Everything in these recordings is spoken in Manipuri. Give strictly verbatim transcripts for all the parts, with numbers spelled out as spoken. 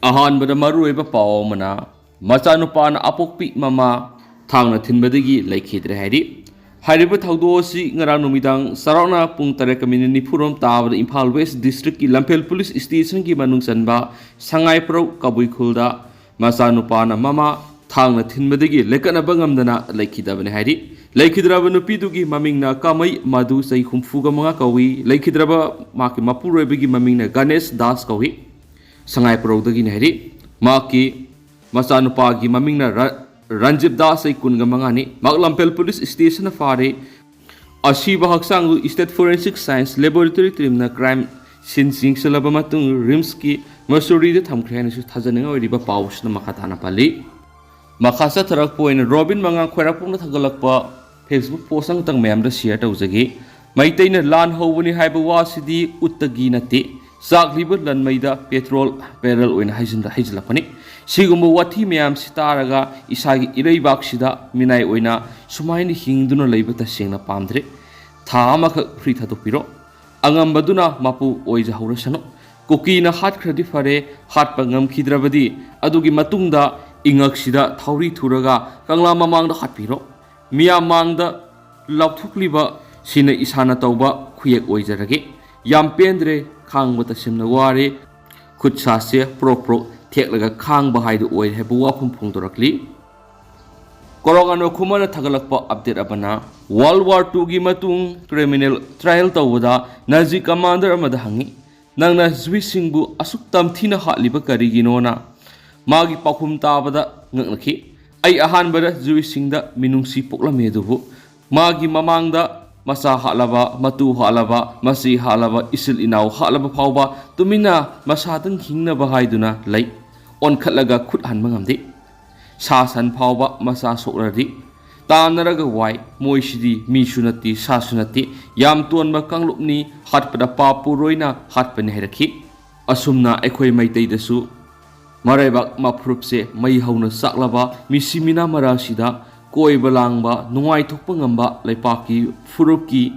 ꯑꯍꯥꯟꯕꯗ ꯃꯔꯨꯑꯣꯏꯕ ꯄꯥꯎ ꯑꯃꯅ, ꯃꯆꯥꯅꯨꯄꯥꯅ ꯑꯄꯣꯛꯄꯤ ꯃꯃꯥ ꯊꯥꯡꯅ ꯊꯤꯟꯕꯗꯒꯤ ꯂꯩꯈꯤꯗ꯭ꯔꯦ ꯍꯥꯏꯔꯤ꯫ ꯍꯥꯏꯔꯤꯕ ꯊꯧꯗꯣꯛ ꯑꯁꯤ ꯉꯔꯥꯡ ꯅꯨꯃꯤꯗꯥꯡ ꯆꯥꯎꯔꯥꯛꯅ ꯄꯨꯡ ꯇꯔꯦꯠꯀ ꯃꯤꯅꯤꯠ ꯅꯤꯐꯨꯔꯣꯝ ꯇꯥꯕꯗ ꯏꯝꯐꯥꯜ ꯋꯦꯁ ꯗꯤꯁꯇ꯭ꯔꯤꯛꯀꯤ ꯂꯝꯐꯦꯜ ꯄꯨꯂꯤꯁ ꯁ꯭ꯇꯦꯁꯟꯒꯤ ꯃꯅꯨꯡ ꯆꯟꯕ ꯁꯉꯥꯏꯄ꯭ꯔꯧ ꯀꯕꯨꯏ ꯈꯨꯜꯗ ꯃꯆꯥꯅꯨꯄꯥꯅ ꯃꯃꯥ ꯊꯥꯡꯅ ꯊꯤꯟꯕꯗꯒꯤ ꯂꯦꯀꯠꯅꯕ ꯉꯝꯗꯅ ꯂꯩꯈꯤꯗꯕꯅꯤ ꯍꯥꯏꯔꯤ꯫ ꯂꯩꯈꯤꯗ꯭ꯔꯕ ꯅꯨꯄꯤꯗꯨꯒꯤ ꯃꯃꯤꯡꯅ ꯀꯥꯃꯩ ꯃꯥꯗꯨ, ꯆꯍꯤ ꯍꯨꯝꯐꯨꯒ ꯃꯉꯥ ꯀꯧꯏ꯫ ꯂꯩꯈꯤꯗ꯭ꯔꯕ ꯃꯍꯥꯛꯀꯤ ꯃꯄꯨꯔꯣꯏꯕꯒꯤ ꯃꯃꯤꯡꯅ ꯒꯅꯦꯁ ꯗꯥꯁ ꯀꯧꯏ꯫ ꯁꯉꯥꯏꯄ꯭ꯔꯧꯗꯒꯤꯅꯤ ꯍꯥꯏꯔꯤ꯫ ꯃꯍꯥꯛꯀꯤ ꯃꯆꯥꯅꯨꯄꯥꯒꯤ ꯃꯃꯤꯡꯅ ꯔ-, ꯔꯟꯖꯤꯞ ꯗꯥꯁ, ꯆꯍꯤ ꯀꯨꯟꯒ ꯃꯉꯥꯅꯤ꯫ ꯃꯍꯥꯛ ꯂꯝꯐꯦꯜ ꯄꯨꯂꯤꯁ ꯁ꯭ꯇꯦꯁꯟꯅ ꯐꯥꯔꯦ꯫ ꯑꯁꯤꯕ ꯍꯛꯆꯥꯡꯗꯨ ꯁ꯭ꯇꯦꯠ ꯐꯣꯔꯦꯟꯁꯤꯛ ꯁꯥꯏꯟꯁ ꯂꯦꯕꯣꯔꯦꯇꯔꯤ ꯇꯤꯝꯅ ꯀ꯭ꯔꯥꯏꯝ ꯁꯤꯟ ꯌꯦꯡꯁꯤꯜꯂꯕ ꯃꯇꯨꯡ ꯔꯤꯝꯁꯀꯤ ꯃꯣꯔꯆꯨꯔꯤꯗ ꯊꯝꯈ꯭ꯔꯦ ꯍꯥꯏꯅꯁꯨ ꯊꯥꯖꯅꯤꯡꯉꯥꯏ ꯑꯣꯏꯔꯤꯕ ꯄꯥꯎ ꯑꯁꯤꯅ ꯃꯈꯥ ꯇꯥꯅ ꯄꯜꯂꯤ꯫ ꯃꯈꯥ ꯆꯠꯊꯔꯛꯄ ꯑꯣꯏꯅ ꯔꯣꯕꯤꯟ ꯃꯉꯥꯡ ꯈ꯭ꯋꯥꯏꯔꯥꯛꯄꯝꯅ ꯊꯥꯒꯠꯂꯛꯄ Facebook ꯄꯣꯁ ꯑꯃꯇꯪ ꯃꯌꯥꯝꯗ ꯁꯤꯌꯔ ꯇꯧꯖꯒꯦ꯫ ꯃꯩꯇꯩꯅ ꯂꯥꯟ ꯍꯧꯕꯅꯤ ꯍꯥꯏꯕ ꯋꯥꯁꯤꯗꯤ ꯎꯠꯇꯒꯤ ꯅꯠꯇꯦ, ꯆꯥꯛꯂꯤꯕ ꯂꯟꯃꯩꯗ ꯄꯦꯇ꯭ꯔꯣꯜ ꯕꯦꯔꯦꯜ ꯑꯣꯏꯅ ꯍꯩꯖꯤꯟ-, ꯍꯩꯖꯤꯜꯂꯛꯄꯅꯤ꯫ ꯁꯤꯒꯨꯝꯕ ꯋꯥꯊꯤ ꯃꯌꯥꯝꯁꯤ ꯇꯥꯔꯒ ꯏꯁꯥꯒꯤ ꯏꯔꯩꯕꯥꯛꯁꯤꯗ ꯃꯤꯅꯥꯏ ꯑꯣꯏꯅ ꯁꯨꯃꯥꯏꯅ ꯍꯤꯡꯗꯨꯅ ꯂꯩꯕ ꯇꯁꯦꯡꯅ ꯄꯥꯝꯗ꯭ꯔꯦ꯫ ꯊꯥ ꯑꯃꯈꯛ ꯐ꯭ꯔꯤ ꯊꯥꯗꯣꯛꯄꯤꯔꯣ꯫ ꯑꯉꯝꯕꯗꯨꯅ ꯃꯄꯨ ꯑꯣꯏꯖꯍꯧꯔꯁꯅꯨ꯫ ꯀꯨꯀꯤꯅ ꯍꯥꯠꯈ꯭ꯔꯗꯤ ꯐꯔꯦ, ꯍꯥꯠꯄ ꯉꯝꯈꯤꯗ꯭ꯔꯕꯗꯤ ꯑꯗꯨꯒꯤ ꯃꯇꯨꯡꯗ ꯏꯉꯛꯁꯤꯗ ꯊꯧꯔꯤ ꯊꯨꯔꯒ ꯀꯪꯂꯥ ꯃꯃꯥꯡꯗ ꯍꯥꯠꯄꯤꯔꯣ꯫ ꯃꯤꯌꯥꯝ ꯃꯥꯡꯗ ꯂꯥꯎꯊꯣꯛꯂꯤꯕ ꯁꯤꯅ ꯏꯁꯥꯅ ꯇꯧꯕ ꯈꯨꯌꯦꯛ ꯑꯣꯏꯖꯔꯒꯦ꯫ ꯌꯥꯝ ꯄꯦꯟꯗ꯭ꯔꯦ, ꯈꯥꯡꯕ ꯇꯁꯦꯡꯅ ꯋꯥꯔꯦ꯫ ꯈꯨꯠ ꯁꯥꯁꯦ ꯄ꯭ꯔꯣꯛ ꯄ꯭ꯔꯣꯛ ꯊꯦꯛꯂꯒ ꯈꯥꯡꯕ ꯍꯥꯏꯗꯨ ꯑꯣꯏꯔꯦ ꯍꯥꯏꯕ ꯋꯥꯐꯝ ꯐꯣꯡꯗꯣꯔꯛꯂꯤ꯫ ꯀꯣꯔꯣꯛ ꯑꯅꯣꯛ ꯈꯨꯃꯟꯅ ꯊꯥꯒꯠꯂꯛꯄ ꯑꯞꯗꯦꯠ ꯑꯃꯅ, ꯋꯥꯔꯜ ꯋꯥꯔ ꯇꯨꯒꯤ ꯃꯇꯨꯡ ꯀ꯭ꯔꯤꯃꯤꯅꯦꯜ ꯇ꯭ꯔꯥꯏꯌꯦꯜ ꯇꯧꯕꯗ ꯅꯥꯖꯤ ꯀꯃꯥꯟꯗꯔ ꯑꯃꯗ ꯍꯪꯉꯤ, "ꯅꯪꯅ ꯖꯨꯏꯁꯁꯤꯡꯕꯨ ꯑꯁꯨꯛ ꯇꯝꯊꯤꯅ ꯍꯥꯠꯂꯤꯕ ꯀꯔꯤꯒꯤꯅꯣꯅ?" ꯃꯥꯒꯤ ꯄꯥꯎꯈꯨꯝ ꯇꯥꯕꯗ ꯉꯛꯅꯈꯤ꯫ "ꯑꯩ ꯑꯍꯥꯟꯕꯗ ꯖꯨꯏꯁꯁꯤꯡꯗ ꯃꯤꯅꯨꯡꯁꯤ ꯄꯣꯛꯂꯝꯃꯤ, ꯑꯗꯨꯕꯨ ꯃꯥꯒꯤ ꯃꯃꯥꯡꯗ ꯃꯆꯥ ꯍꯥꯠꯂꯕ, ꯃꯇꯨ ꯍꯥꯠꯂꯕ, ꯃꯆꯦ ꯍꯥꯠꯂꯕ, ꯏꯆꯤꯜ ꯏꯅꯥꯎ ꯍꯥꯠꯂꯕ ꯐꯥꯎꯕ ꯇꯨꯃꯤꯟꯅ ꯃꯁꯥꯗꯪ ꯍꯤꯡꯅꯕ ꯍꯥꯏꯗꯨꯅ ꯂꯩ꯫ ꯑꯣꯟꯈꯠꯂꯒ ꯈꯨꯠ ꯍꯟꯕ ꯉꯝꯗꯦ꯫ ꯁꯥ ꯁꯟ ꯐꯥꯎꯕ ꯃꯆꯥ ꯁꯣꯛꯂꯔꯗꯤ ꯇꯥꯟꯅꯔꯒ ꯋꯥꯏ꯫ ꯃꯣꯏꯁꯤꯗꯤ ꯃꯤꯁꯨ ꯅꯠꯇꯦ, ꯁꯥꯁꯨ ꯅꯠꯇꯦ, ꯌꯥꯝ ꯇꯣꯟꯕ ꯀꯥꯡꯂꯨꯞꯅꯤ, ꯍꯥꯠꯄꯗ ꯄꯥꯞ ꯄꯨꯔꯣꯏꯅ ꯍꯥꯠꯄꯅꯤ" ꯍꯥꯏꯔꯛꯈꯤ꯫ ꯑꯁꯨꯝꯅ ꯑꯩꯈꯣꯏ ꯃꯩꯇꯩꯗꯁꯨ ꯃꯔꯩꯕꯥꯛ ꯃꯐꯨꯔꯨꯞꯁꯦ ꯃꯩ ꯍꯧꯅ ꯆꯥꯛꯂꯕ ꯃꯤꯁꯤ ꯃꯤꯅꯥ ꯃꯔꯛꯁꯤꯗ ꯀꯣꯏꯕ ꯂꯥꯡꯕ, ꯅꯨꯡꯉꯥꯏꯊꯣꯛꯄ ꯉꯝꯕ ꯂꯩꯄꯥꯛꯀꯤ ꯐꯨꯔꯨꯞꯀꯤ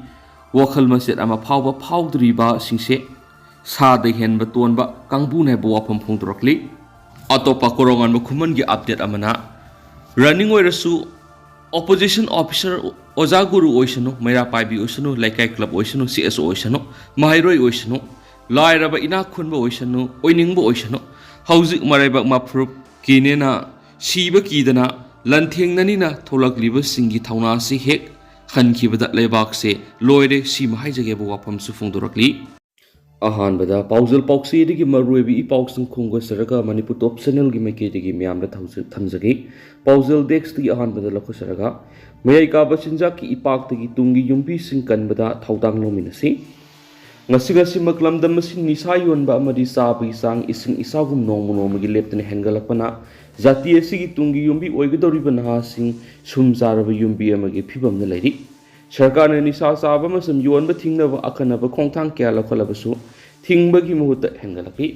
ꯋꯥꯈꯜ ꯃꯆꯦꯠ ꯑꯃ ꯐꯥꯎꯕ ꯐꯥꯎꯗ꯭ꯔꯤꯕꯁꯤꯡꯁꯦ ꯁꯥꯗ ꯍꯦꯟꯕ ꯇꯣꯟꯕ ꯀꯥꯡꯕꯨꯅꯤ ꯍꯥꯏꯕ ꯋꯥꯐꯝ ꯐꯣꯡꯗꯣꯔꯛꯂꯤ꯫ ꯑꯇꯣꯞꯄ ꯀꯣꯔꯣꯉꯥꯟꯕ ꯈꯨꯃꯟꯒꯤ ꯑꯞꯗꯦꯠ ꯑꯃꯅ, ꯔꯟꯅꯤꯡ ꯑꯣꯏꯔꯁꯨ, ꯑꯣꯄꯣꯖꯤꯁꯟ ꯑꯣꯐꯤꯁꯔ, ꯑꯣꯖꯥ ꯒꯨꯔꯨ ꯑꯣꯏꯁꯅꯨ, ꯃꯩꯔꯥ ꯄꯥꯏꯕꯤ ꯑꯣꯏꯁꯅꯨ, ꯂꯩꯀꯥꯏ ꯀ꯭ꯂꯕ ꯑꯣꯏꯁꯅꯨ, ꯁꯤ ꯑꯦꯁ ꯑꯣ ꯑꯣꯏꯁꯅꯨ, ꯃꯍꯩꯔꯣꯏ ꯑꯣꯏꯁꯅꯨ, ꯂꯥꯏꯔꯕ ꯏꯅꯥꯛ ꯈꯨꯟꯕ ꯑꯣꯏꯁꯅꯨ, ꯑꯣꯏꯅꯤꯡꯕ ꯑꯣꯏꯁꯅꯨ, ꯍꯧꯖꯤꯛ ꯃꯔꯩꯕꯥꯛ ꯃꯐꯨꯔꯨꯞ ꯀꯤꯅꯦꯅ ꯁꯤꯕ ꯀꯤꯗꯅ ꯂꯟꯊꯦꯡꯅꯅꯤꯅ ꯊꯣꯛꯂꯛꯂꯤꯕꯁꯤꯡꯒꯤ ꯊꯧꯅꯥꯁꯤ ꯍꯦꯛ ꯍꯟꯈꯤꯕꯗ ꯂꯩꯕꯥꯛꯁꯦ ꯂꯣꯏꯔꯦ, ꯁꯤꯃ ꯍꯥꯏꯖꯒꯦꯕ ꯋꯥꯐꯝꯁꯨ ꯐꯣꯡꯗꯣꯔꯛꯂꯤ꯫ ꯑꯍꯥꯟꯕꯗ ꯄꯥꯎꯖꯦꯜ ꯄꯥꯎꯆꯦꯗꯒꯤ ꯃꯔꯨꯑꯣꯏꯕ ꯏ ꯄꯥꯎꯁꯤꯡ ꯈꯣꯝꯒꯠꯆꯔꯒ ꯃꯅꯤꯄꯨꯔ ꯇꯣꯞ ꯆꯦꯅꯦꯜꯒꯤ ꯃꯥꯏꯀꯩꯗꯒꯤ ꯃꯤꯌꯥꯝꯗ ꯊꯧꯖ-, ꯊꯝꯖꯒꯦ꯫ ꯄꯥꯎꯖꯦꯜ ꯗꯦꯁ꯭ꯛꯇꯒꯤ ꯑꯍꯥꯟꯕꯗ ꯂꯧꯈꯠꯆꯔꯒ, ꯃꯌꯥꯏ ꯀꯥꯕ ꯆꯤꯟꯖꯥꯛꯀꯤ ꯏꯄꯥꯛꯇꯒꯤ ꯇꯨꯡꯒꯤ ꯌꯨꯝꯕꯤꯁꯤꯡ ꯀꯟꯕꯗ ꯊꯧꯗꯥꯡ ꯂꯧꯃꯤꯟꯅꯁꯤ꯫ ꯉꯁꯤ ꯉꯁꯤꯃꯛ ꯂꯝꯗꯝ ꯑꯁꯤ ꯅꯤꯁꯥ ꯌꯣꯟꯕ ꯑꯃꯗꯤ ꯆꯥꯕꯒꯤ ꯆꯥꯡ ꯏꯁꯤꯡ ꯏꯆꯥꯎꯒꯨꯝ ꯅꯣꯡꯃ ꯅꯣꯡꯃꯒꯤ ꯂꯦꯞꯇꯅ ꯍꯦꯟꯒꯠꯂꯛꯄꯅ ꯖꯥꯇꯤ ꯑꯁꯤꯒꯤ ꯇꯨꯡꯒꯤ ꯌꯨꯝꯕꯤ ꯑꯣꯏꯒꯗꯧꯔꯤꯕ ꯅꯍꯥꯁꯤꯡ ꯁꯨꯝ ꯆꯥꯔꯕ ꯌꯨꯝꯕꯤ ꯑꯃꯒꯤ ꯐꯤꯕꯝꯗ ꯂꯩꯔꯤ꯫ ꯁꯔꯀꯥꯔꯅ ꯅꯤꯁꯥ ꯆꯥꯕ ꯑꯃꯁꯨꯡ ꯌꯣꯟꯕ ꯊꯤꯡꯅꯕ ꯑꯈꯟꯅꯕ ꯈꯣꯡꯊꯥꯡ ꯀꯌꯥ ꯂꯧꯈꯠꯂꯕꯁꯨ ꯊꯤꯡꯕꯒꯤ ꯃꯍꯨꯠꯇ ꯍꯦꯟꯒꯠꯂꯛꯂꯤ꯫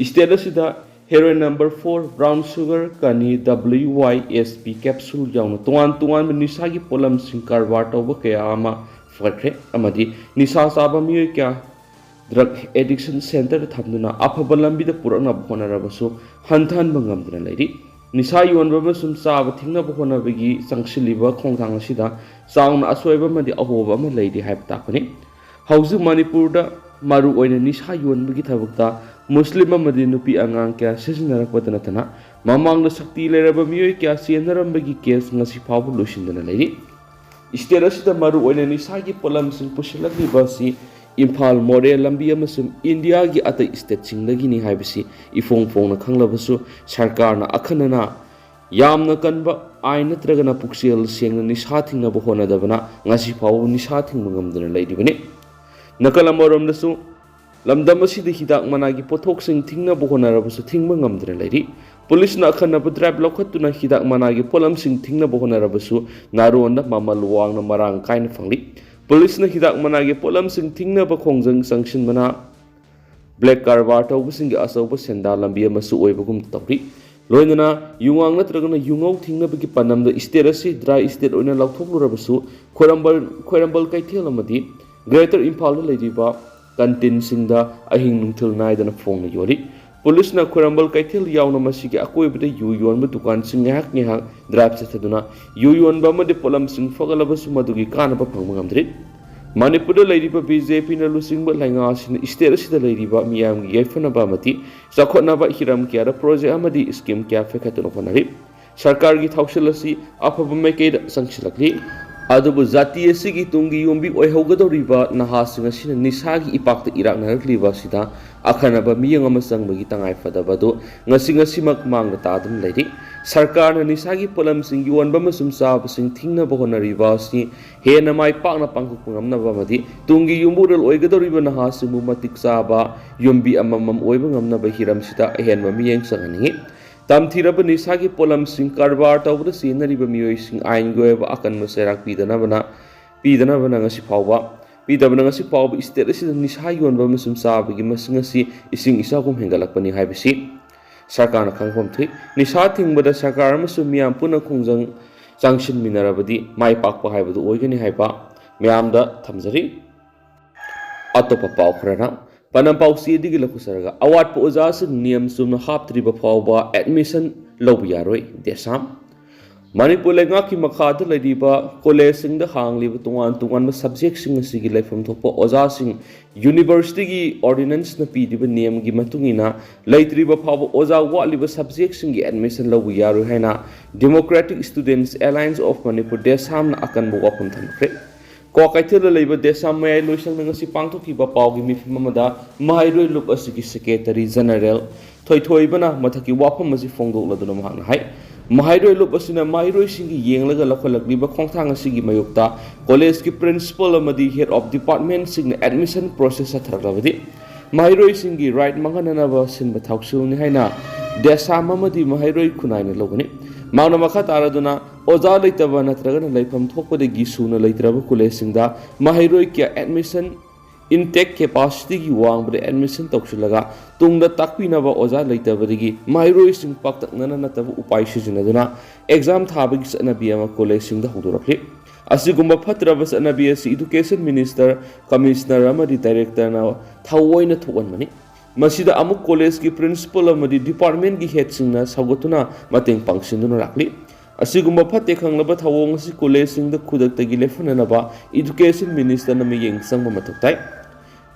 ꯁ꯭ꯇꯦꯠ ꯑꯁꯤꯗ heroine number four, brown sugar, ꯀꯅꯤ, ꯗꯕ꯭ꯂꯤꯌꯨ ꯋꯥꯏ ꯑꯦꯁ ꯄꯤ ꯀꯦꯞꯁꯨꯜ ꯌꯥꯎꯅ ꯇꯣꯉꯥꯟ ꯇꯣꯉꯥꯟꯕ ꯅꯤꯁꯥꯒꯤ ꯄꯣꯠꯂꯝꯁꯤꯡ ꯀꯔꯕꯥꯔ ꯇꯧꯕ ꯀꯌꯥ ꯑꯃ ꯐꯒꯠꯈ꯭ꯔꯦ ꯑꯃꯗꯤ ꯅꯤꯁꯥ ꯆꯥꯕ ꯃꯤꯑꯣꯏ ꯀꯌꯥ ꯗ꯭ꯔꯒ ꯑꯦꯗꯤꯛꯁꯟ ꯁꯦꯟꯇꯔꯗ ꯊꯝꯗꯨꯅ ꯑꯐꯕ ꯂꯝꯕꯤꯗ ꯄꯨꯔꯛꯅꯕ ꯍꯣꯠꯅꯔꯕꯁꯨ ꯍꯟꯊꯍꯟꯕ ꯉꯝꯗꯅ ꯂꯩꯔꯤ꯫ ꯅꯤꯁꯥ ꯌꯣꯟꯕ ꯑꯃꯁꯨꯡ ꯆꯥꯕ ꯊꯤꯡꯅꯕ ꯍꯣꯠꯅꯕꯒꯤ ꯆꯪꯁꯤꯜꯂꯤꯕ ꯈꯣꯡꯊꯥꯡ ꯑꯁꯤꯗ ꯆꯥꯎꯅ ꯑꯁꯣꯏꯕ ꯑꯃꯗꯤ ꯑꯍꯣꯕ ꯑꯃ ꯂꯩꯔꯤ ꯍꯥꯏꯕ ꯇꯥꯛꯄꯅꯤ꯫ ꯍꯧꯖꯤꯛ ꯃꯅꯤꯄꯨꯔꯗ ꯃꯔꯨꯑꯣꯏꯅ ꯅꯤꯁꯥ ꯌꯣꯟꯕꯒꯤ ꯊꯕꯛꯇ ꯃꯨꯁꯂꯤꯝ ꯑꯃꯗꯤ ꯅꯨꯄꯤ ꯑꯉꯥꯡ ꯀꯌꯥ ꯁꯤꯖꯤꯟꯅꯔꯛꯄꯗ ꯅꯠꯇꯅ ꯃꯃꯥꯡꯗ ꯁꯛꯇꯤ ꯂꯩꯔꯕ ꯃꯤꯑꯣꯏ ꯀꯌꯥ ꯆꯦꯟꯅꯔꯝꯕꯒꯤ ꯀꯦꯁ ꯉꯁꯤ ꯐꯥꯎꯕ ꯂꯣꯏꯁꯤꯟꯗꯅ ꯂꯩꯔꯤ꯫ ꯁ꯭ꯇꯦꯠ ꯑꯁꯤꯗ ꯃꯔꯨꯑꯣꯏꯅ ꯅꯤꯁꯥꯒꯤ ꯄꯣꯠꯂꯝꯁꯤꯡ ꯄꯨꯁꯤꯜꯂꯛꯂꯤꯕ ꯑꯁꯤ ꯏꯝꯐꯥꯜ, ꯃꯣꯔꯦ ꯂꯝꯕꯤ ꯑꯃꯁꯨꯡ ꯏꯟꯗꯤꯌꯥꯒꯤ ꯑꯇꯩ ꯁ꯭ꯇꯦꯠꯁꯤꯡꯗꯒꯤꯅꯤ ꯍꯥꯏꯕꯁꯤ ꯏꯐꯣꯡ ꯐꯣꯡꯅ ꯈꯪꯂꯕꯁꯨ ꯁꯔꯀꯥꯔꯅ ꯑꯈꯟꯅꯅ ꯌꯥꯝꯅ ꯀꯟꯕ ꯑꯥꯏꯟ ꯅꯠꯇ꯭ꯔꯒꯅ ꯄꯨꯛꯆꯦꯜ ꯁꯦꯡꯅ ꯅꯤꯁꯥ ꯊꯤꯡꯅꯕ ꯍꯣꯠꯅꯗꯕꯅ ꯉꯁꯤ ꯐꯥꯎꯕ ꯅꯤꯁꯥ ꯊꯤꯡꯕ ꯉꯝꯗꯅ ꯂꯩꯔꯤꯕꯅꯤ꯫ ꯅꯥꯀꯜ ꯑꯃꯔꯣꯝꯗꯁꯨ ꯂꯝꯗꯝ ꯑꯁꯤꯗ ꯍꯤꯗꯥꯛ ꯃꯅꯥꯒꯤ ꯄꯣꯠꯊꯣꯛꯁꯤꯡ ꯊꯤꯡꯅꯕ ꯍꯣꯠꯅꯔꯕꯁꯨ ꯊꯤꯡꯕ ꯉꯝꯗꯅ ꯂꯩꯔꯤ꯫ ꯄꯨꯂꯤꯁꯅ ꯑꯈꯟꯅꯕ ꯗ꯭ꯔꯥꯏꯚ ꯂꯧꯈꯠꯇꯨꯅ ꯍꯤꯗꯥꯛ ꯃꯅꯥꯒꯤ ꯄꯣꯠꯂꯝꯁꯤꯡ ꯊꯤꯡꯅꯕ ꯍꯣꯠꯅꯔꯕꯁꯨ ꯅꯥꯔꯣꯟꯗ ꯃꯃꯜ ꯋꯥꯡꯅ ꯃꯔꯥꯡ ꯀꯥꯏꯅ ꯐꯪꯂꯤ꯫ ꯄꯨꯂꯤꯁꯅ ꯍꯤꯗꯥꯛ ꯃꯅꯥꯒꯤ ꯄꯣꯠꯂꯝꯁꯤꯡ ꯊꯤꯡꯅꯕ ꯈꯣꯡꯖꯪ ꯆꯪꯁꯤꯟꯕꯅ ꯕ꯭ꯂꯦꯛ ꯀꯔꯕꯥꯔ ꯇꯧꯕꯁꯤꯡꯒꯤ ꯑꯆꯧꯕ ꯁꯦꯟꯗꯥ ꯂꯝꯕꯤ ꯑꯃꯁꯨ ꯑꯣꯏꯕꯒꯨꯝ ꯇꯧꯔꯤ꯫ ꯂꯣꯏꯅꯅ ꯌꯨꯉꯥꯡ ꯅꯠꯇ꯭ꯔꯒꯅ ꯌꯨꯉꯧ ꯊꯤꯡꯅꯕꯒꯤ ꯄꯥꯟꯗꯝꯗ ꯁ꯭ꯇꯦꯠ ꯑꯁꯤ ꯗ꯭ꯔꯥꯏ ꯁ꯭ꯇꯦꯠ ꯑꯣꯏꯅ ꯂꯥꯎꯊꯣꯛꯂꯨꯔꯕꯁꯨ ꯈ꯭ꯋꯥꯏꯔꯝꯕꯟ, ꯈ꯭ꯋꯥꯏꯔꯝꯕꯟ ꯀꯩꯊꯦꯜ ꯑꯃꯗꯤ ꯒ꯭ꯔꯦꯇꯔ ꯏꯝꯐꯥꯜꯗ ꯂꯩꯔꯤꯕ ꯀꯟꯇꯤꯟꯁꯤꯡꯗ ꯑꯍꯤꯡ ꯅꯨꯡꯊꯤꯜ ꯅꯥꯏꯗꯅ ꯐꯣꯡꯅ ꯌꯣꯜꯂꯤ꯫ ꯄꯨꯂꯤꯁꯅ ꯈ꯭ꯋꯥꯏꯔꯝꯕꯟ ꯀꯩꯊꯦꯜ ꯌꯥꯎꯅ ꯃꯁꯤꯒꯤ ꯑꯀꯣꯏꯕꯗ ꯌꯨ ꯌꯣꯟꯕ ꯗꯨꯀꯥꯟꯁꯤꯡ ꯉꯥꯏꯍꯥꯛ ꯉꯥꯏꯍꯥꯛ ꯗ꯭ꯔꯥꯏꯚ ꯆꯠꯊꯗꯨꯅ ꯌꯨ ꯌꯣꯟꯕ ꯑꯃꯗꯤ ꯄꯣꯠꯂꯝꯁꯤꯡ ꯐꯒꯠꯂꯕꯁꯨ ꯃꯗꯨꯒꯤ ꯀꯥꯟꯅꯕ ꯐꯪꯕ ꯉꯝꯗ꯭ꯔꯤ꯫ ꯃꯅꯤꯄꯨꯔꯗ ꯂꯩꯔꯤꯕ ꯕꯤ ꯖꯦ ꯄꯤꯅ ꯂꯨꯆꯤꯡꯕ ꯂꯩꯉꯥꯛ ꯑꯁꯤꯅ ꯁ꯭ꯇꯦꯠ ꯑꯁꯤꯗ ꯂꯩꯔꯤꯕ ꯃꯤꯌꯥꯝꯒꯤ ꯌꯥꯏꯐꯅꯕ ꯑꯃꯗꯤ ꯆꯥꯎꯈꯠꯅꯕ ꯍꯤꯔꯝ ꯀꯌꯥꯗ ꯄ꯭ꯔꯣꯖꯦꯛ ꯑꯃꯗꯤ ꯁ꯭ꯀꯤꯝ ꯀꯌꯥ ꯄꯥꯏꯈꯠꯇꯨꯅ ꯍꯣꯠꯅꯔꯤ꯫ ꯁꯔꯀꯥꯔꯒꯤ ꯊꯧꯁꯤꯜ ꯑꯁꯤ ꯑꯐꯕ ꯃꯥꯏꯀꯩꯗ ꯆꯪꯁꯤꯜꯂꯛꯂꯤ꯫ ꯑꯗꯨꯕꯨ ꯖꯥꯇꯤ ꯑꯁꯤꯒꯤ ꯇꯨꯡꯒꯤ ꯌꯨꯝꯕꯤ ꯑꯣꯏꯍꯧꯒꯗꯧꯔꯤꯕ ꯅꯍꯥꯁꯤꯡ ꯑꯁꯤꯅ ꯅꯤꯁꯥꯒꯤ ꯏꯄꯥꯛꯇ ꯏꯔꯥꯛꯅꯔꯛꯂꯤꯕ ꯑꯁꯤꯗ ꯑꯈꯟꯅꯕ ꯃꯤꯠꯌꯦꯡ ꯑꯃ ꯆꯪꯕꯒꯤ ꯇꯉꯥꯏꯐꯗꯕ ꯑꯗꯨ ꯉꯁꯤ ꯉꯁꯤꯃꯛ ꯃꯥꯡꯗ ꯇꯥꯗꯨꯅ ꯂꯩꯔꯤ꯫ ꯁꯔꯀꯥꯔꯅ ꯅꯤꯁꯥꯒꯤ ꯄꯣꯠꯂꯝꯁꯤꯡ ꯌꯣꯟꯕ ꯑꯃꯁꯨꯡ ꯆꯥꯕꯁꯤꯡ ꯊꯤꯡꯅꯕ ꯍꯣꯠꯅꯔꯤꯕ ꯑꯁꯤ ꯍꯦꯟꯅ ꯃꯥꯏ ꯄꯥꯛꯅ ꯄꯥꯡꯊꯣꯛꯄ ꯉꯝꯅꯕ ꯑꯃꯗꯤ ꯇꯨꯡꯒꯤ ꯌꯨꯝꯕꯨꯔꯦꯜ ꯑꯣꯏꯒꯗꯧꯔꯤꯕ ꯅꯍꯥꯁꯤꯡꯕꯨ ꯃꯇꯤꯛ ꯆꯥꯕ ꯌꯨꯝꯕꯤ ꯑꯃꯃꯝ ꯑꯣꯏꯕ ꯉꯝꯅꯕ ꯍꯤꯔꯝꯁꯤꯗ ꯑꯍꯦꯟꯕ ꯃꯤꯠꯌꯦꯡ ꯆꯪꯍꯟꯅꯤꯡꯏ꯫ ꯇꯝꯊꯤꯔꯕ ꯅꯤꯁꯥꯒꯤ ꯄꯣꯠꯂꯝꯁꯤꯡ ꯀꯔꯕꯥꯔ ꯇꯧꯕꯗ ꯁꯤꯖꯤꯟꯅꯔꯤꯕ ꯃꯤꯑꯣꯏꯁꯤꯡ ꯑꯥꯏꯟꯒꯤ ꯑꯣꯏꯕ ꯑꯀꯟꯕ ꯆꯩꯔꯥꯛ ꯄꯤꯗꯅꯕꯅ ꯄꯤꯗꯅꯕꯅ ꯉꯁꯤ ꯐꯥꯎꯕ ꯄꯤꯗꯕꯅ ꯉꯁꯤ ꯐꯥꯎꯕ ꯁ꯭ꯇꯦꯠ ꯑꯁꯤꯗ ꯅꯤꯁꯥ ꯌꯣꯟꯕ ꯑꯃꯁꯨꯡ ꯆꯥꯕꯒꯤ ꯃꯁꯤꯡ ꯑꯁꯤ ꯏꯁꯤꯡ ꯏꯆꯥꯎꯒꯨꯝ ꯍꯦꯟꯒꯠꯂꯛꯄꯅꯤ ꯍꯥꯏꯕꯁꯤ ꯁꯔꯀꯥꯔꯅ ꯈꯪꯐꯝ ꯊꯣꯛꯏ꯫ ꯅꯤꯁꯥ ꯊꯤꯡꯕꯗ ꯁꯔꯀꯥꯔ ꯑꯃꯁꯨꯡ ꯃꯤꯌꯥꯝ ꯄꯨꯟꯅ ꯈꯣꯡꯖꯪ ꯆꯪꯁꯤꯟꯃꯤꯟꯅꯔꯕꯗꯤ ꯃꯥꯏ ꯄꯥꯛꯄ ꯍꯥꯏꯕꯗꯨ ꯑꯣꯏꯒꯅꯤ ꯍꯥꯏꯕ ꯃꯌꯥꯝꯗ ꯊꯝꯖꯔꯤ꯫ ꯑꯇꯣꯞꯄ ꯄꯥꯎ ꯈꯔꯅ ꯄꯥꯎꯆꯦꯗꯒꯤ ꯂꯧꯈꯠꯆꯔꯒ ꯑꯋꯥꯠꯄ ꯑꯣꯖꯥꯁꯤꯡ ꯅꯤꯌꯝ ꯆꯨꯝꯅ ꯍꯥꯞꯇ꯭ꯔꯤꯕ ꯐꯥꯎꯕ ꯑꯦꯗꯃꯤꯁꯟ ꯂꯧꯕ ꯌꯥꯔꯣꯏ, ꯗꯦꯁꯥꯝ꯫ ꯃꯅꯤꯄꯨꯔ ꯂꯩꯉꯥꯛꯀꯤ ꯃꯈꯥꯗ ꯂꯩꯔꯤꯕ ꯀꯣꯂꯦꯖꯁꯤꯡꯗ ꯍꯥꯡꯂꯤꯕ ꯇꯣꯉꯥꯟ ꯇꯣꯉꯥꯟꯕ ꯁꯕꯖꯦꯛꯁꯤꯡ ꯑꯁꯤꯒꯤ ꯂꯩꯐꯝ ꯊꯣꯛꯄ ꯑꯣꯖꯥꯁꯤꯡ ꯌꯨꯅꯤꯚꯔꯁꯤꯇꯤꯒꯤ ꯑꯣꯔꯗꯤꯅꯦꯟꯁꯅ ꯄꯤꯔꯤꯕ ꯅꯤꯌꯝꯒꯤ ꯃꯇꯨꯡ ꯏꯟꯅ ꯂꯩꯇ꯭ꯔꯤꯕ ꯐꯥꯎꯕ ꯑꯣꯖꯥ ꯋꯥꯠꯂꯤꯕ ꯁꯕꯖꯦꯛꯁꯤꯡꯒꯤ ꯑꯦꯗꯃꯤꯁꯟ ꯂꯧꯕ ꯌꯥꯔꯣꯏ ꯍꯥꯏꯅ Democratic Students Alliance of Manipur, ꯗꯦꯁꯥꯝꯅ ꯑꯀꯟꯕ ꯋꯥꯐꯝ ꯊꯝꯈ꯭ꯔꯦ꯫ ꯀ꯭ꯋꯥꯀꯩꯊꯦꯜꯗ ꯂꯩꯕ ꯗꯦꯁꯥꯝ ꯃꯌꯥꯏ ꯂꯣꯏꯁꯪꯗ ꯉꯁꯤ ꯄꯥꯡꯊꯣꯛꯈꯤꯕ ꯄꯥꯎꯒꯤ ꯃꯤꯐꯝ ꯑꯃꯗ ꯃꯍꯩꯔꯣꯏ ꯂꯨꯞ ꯑꯁꯤꯒꯤ ꯁꯦꯀ꯭ꯔꯦꯇꯔꯤ ꯖꯦꯅꯔꯦꯜ ꯊꯣꯏꯊꯣꯏꯕꯅ ꯃꯊꯛꯀꯤ ꯋꯥꯐꯝ ꯑꯁꯤ ꯐꯣꯡꯗꯣꯛꯂꯗꯨꯅ ꯃꯍꯥꯛꯅ ꯍꯥꯏ, ꯃꯍꯩꯔꯣꯏ ꯂꯨꯞ ꯑꯁꯤꯅ ꯃꯍꯩꯔꯣꯏꯁꯤꯡꯒꯤ ꯌꯦꯡꯂꯒ ꯂꯧꯈꯠꯂꯛꯂꯤꯕ ꯈꯣꯡꯊꯥꯡ ꯑꯁꯤꯒꯤ ꯃꯥꯌꯣꯛꯇ ꯀꯣꯂꯦꯖꯀꯤ ꯄ꯭ꯔꯤꯟꯁꯤꯄꯥꯜ ꯑꯃꯗꯤ ꯍꯦꯗ ꯑꯣꯐ ꯗꯤꯄꯥꯔꯠꯃꯦꯟꯁꯤꯡꯅ ꯑꯦꯗꯃꯤꯁꯟ ꯄ꯭ꯔꯣꯁꯦꯁ ꯆꯠꯊꯔꯛꯂꯕꯗꯤ ꯃꯍꯩꯔꯣꯏꯁꯤꯡꯒꯤ ꯔꯥꯏꯠ ꯃꯥꯡꯍꯟꯅꯅꯕ ꯁꯤꯟꯕ ꯊꯧꯁꯤꯜꯅꯤ ꯍꯥꯏꯅ ꯗꯦꯁꯥꯝ ꯑꯃꯗꯤ ꯃꯍꯩꯔꯣꯏ ꯈꯨꯟꯅꯥꯏꯅ ꯂꯧꯒꯅꯤ꯫ ꯃꯍꯥꯛꯅ ꯃꯈꯥ ꯇꯥꯔꯗꯨꯅ ꯑꯣꯖꯥ ꯂꯩꯇꯕ ꯅꯠꯇ꯭ꯔꯒꯅ ꯂꯩꯐꯝ ꯊꯣꯛꯄꯗꯒꯤ ꯁꯨꯅ ꯂꯩꯇ꯭ꯔꯕ ꯀꯣꯂꯦꯖꯁꯤꯡꯗ ꯃꯍꯩꯔꯣꯏ ꯀꯌꯥ ꯑꯦꯗꯃꯤꯁꯟ ꯏꯟꯇꯦꯛ ꯀꯦꯄꯥꯁꯤꯇꯤꯒꯤ ꯋꯥꯡꯃꯗ ꯑꯦꯗꯃꯤꯁꯟ ꯇꯧꯁꯤꯜꯂꯒ ꯇꯨꯡꯗ ꯇꯥꯛꯄꯤꯅꯕ ꯑꯣꯖꯥ ꯂꯩꯇꯕꯗꯒꯤ ꯃꯍꯩꯔꯣꯏꯁꯤꯡ ꯄꯥꯛꯇꯛꯅꯅ ꯅꯠꯇꯕ ꯎꯄꯥꯏ ꯁꯤꯖꯤꯟꯅꯗꯨꯅ ꯑꯦꯛꯖꯥꯝ ꯊꯥꯕꯒꯤ ꯆꯠꯅꯕꯤ ꯑꯃ ꯀꯣꯂꯦꯖꯁꯤꯡꯗ ꯍꯧꯗꯣꯔꯛꯂꯤ꯫ ꯑꯁꯤꯒꯨꯝꯕ ꯐꯠꯇ꯭ꯔꯕ ꯆꯠꯅꯕꯤ ꯑꯁꯤ ꯏꯗꯨꯀꯦꯁꯟ ꯃꯤꯅꯤꯁꯇꯔ, ꯀꯃꯤꯁꯅꯔ ꯑꯃꯗꯤ ꯗꯥꯏꯔꯦꯛꯇꯔꯅ ꯊꯑꯣꯏꯅ ꯊꯣꯛꯍꯟꯕꯅꯤ꯫ ꯃꯁꯤꯗ ꯑꯃꯨꯛ ꯀꯣꯂꯦꯖꯀꯤ ꯄ꯭ꯔꯤꯟꯁꯤꯄꯜ ꯑꯃꯗꯤ ꯗꯤꯄꯥꯔꯠꯃꯦꯟꯒꯤ ꯍꯦꯗꯁꯤꯡꯅ ꯁꯧꯒꯠꯇꯨꯅ ꯃꯇꯦꯡ ꯄꯥꯡꯁꯤꯟꯗꯨꯅ ꯂꯥꯛꯂꯤ꯫ ꯑꯁꯤꯒꯨꯝꯕ ꯐꯠꯇꯦ ꯈꯪꯂꯕ ꯊꯧꯑꯣꯡ ꯑꯁꯤ ꯀꯣꯂꯦꯖꯁꯤꯡꯗ ꯈꯨꯗꯛꯇꯒꯤ ꯂꯦꯞꯍꯟꯅꯅꯕ ꯏꯗꯨꯀꯦꯁꯟ ꯃꯤꯅꯤꯁꯇꯔꯅ ꯃꯤꯠꯌꯦꯡ ꯆꯪꯕ ꯃꯊꯧ ꯇꯥꯏ꯫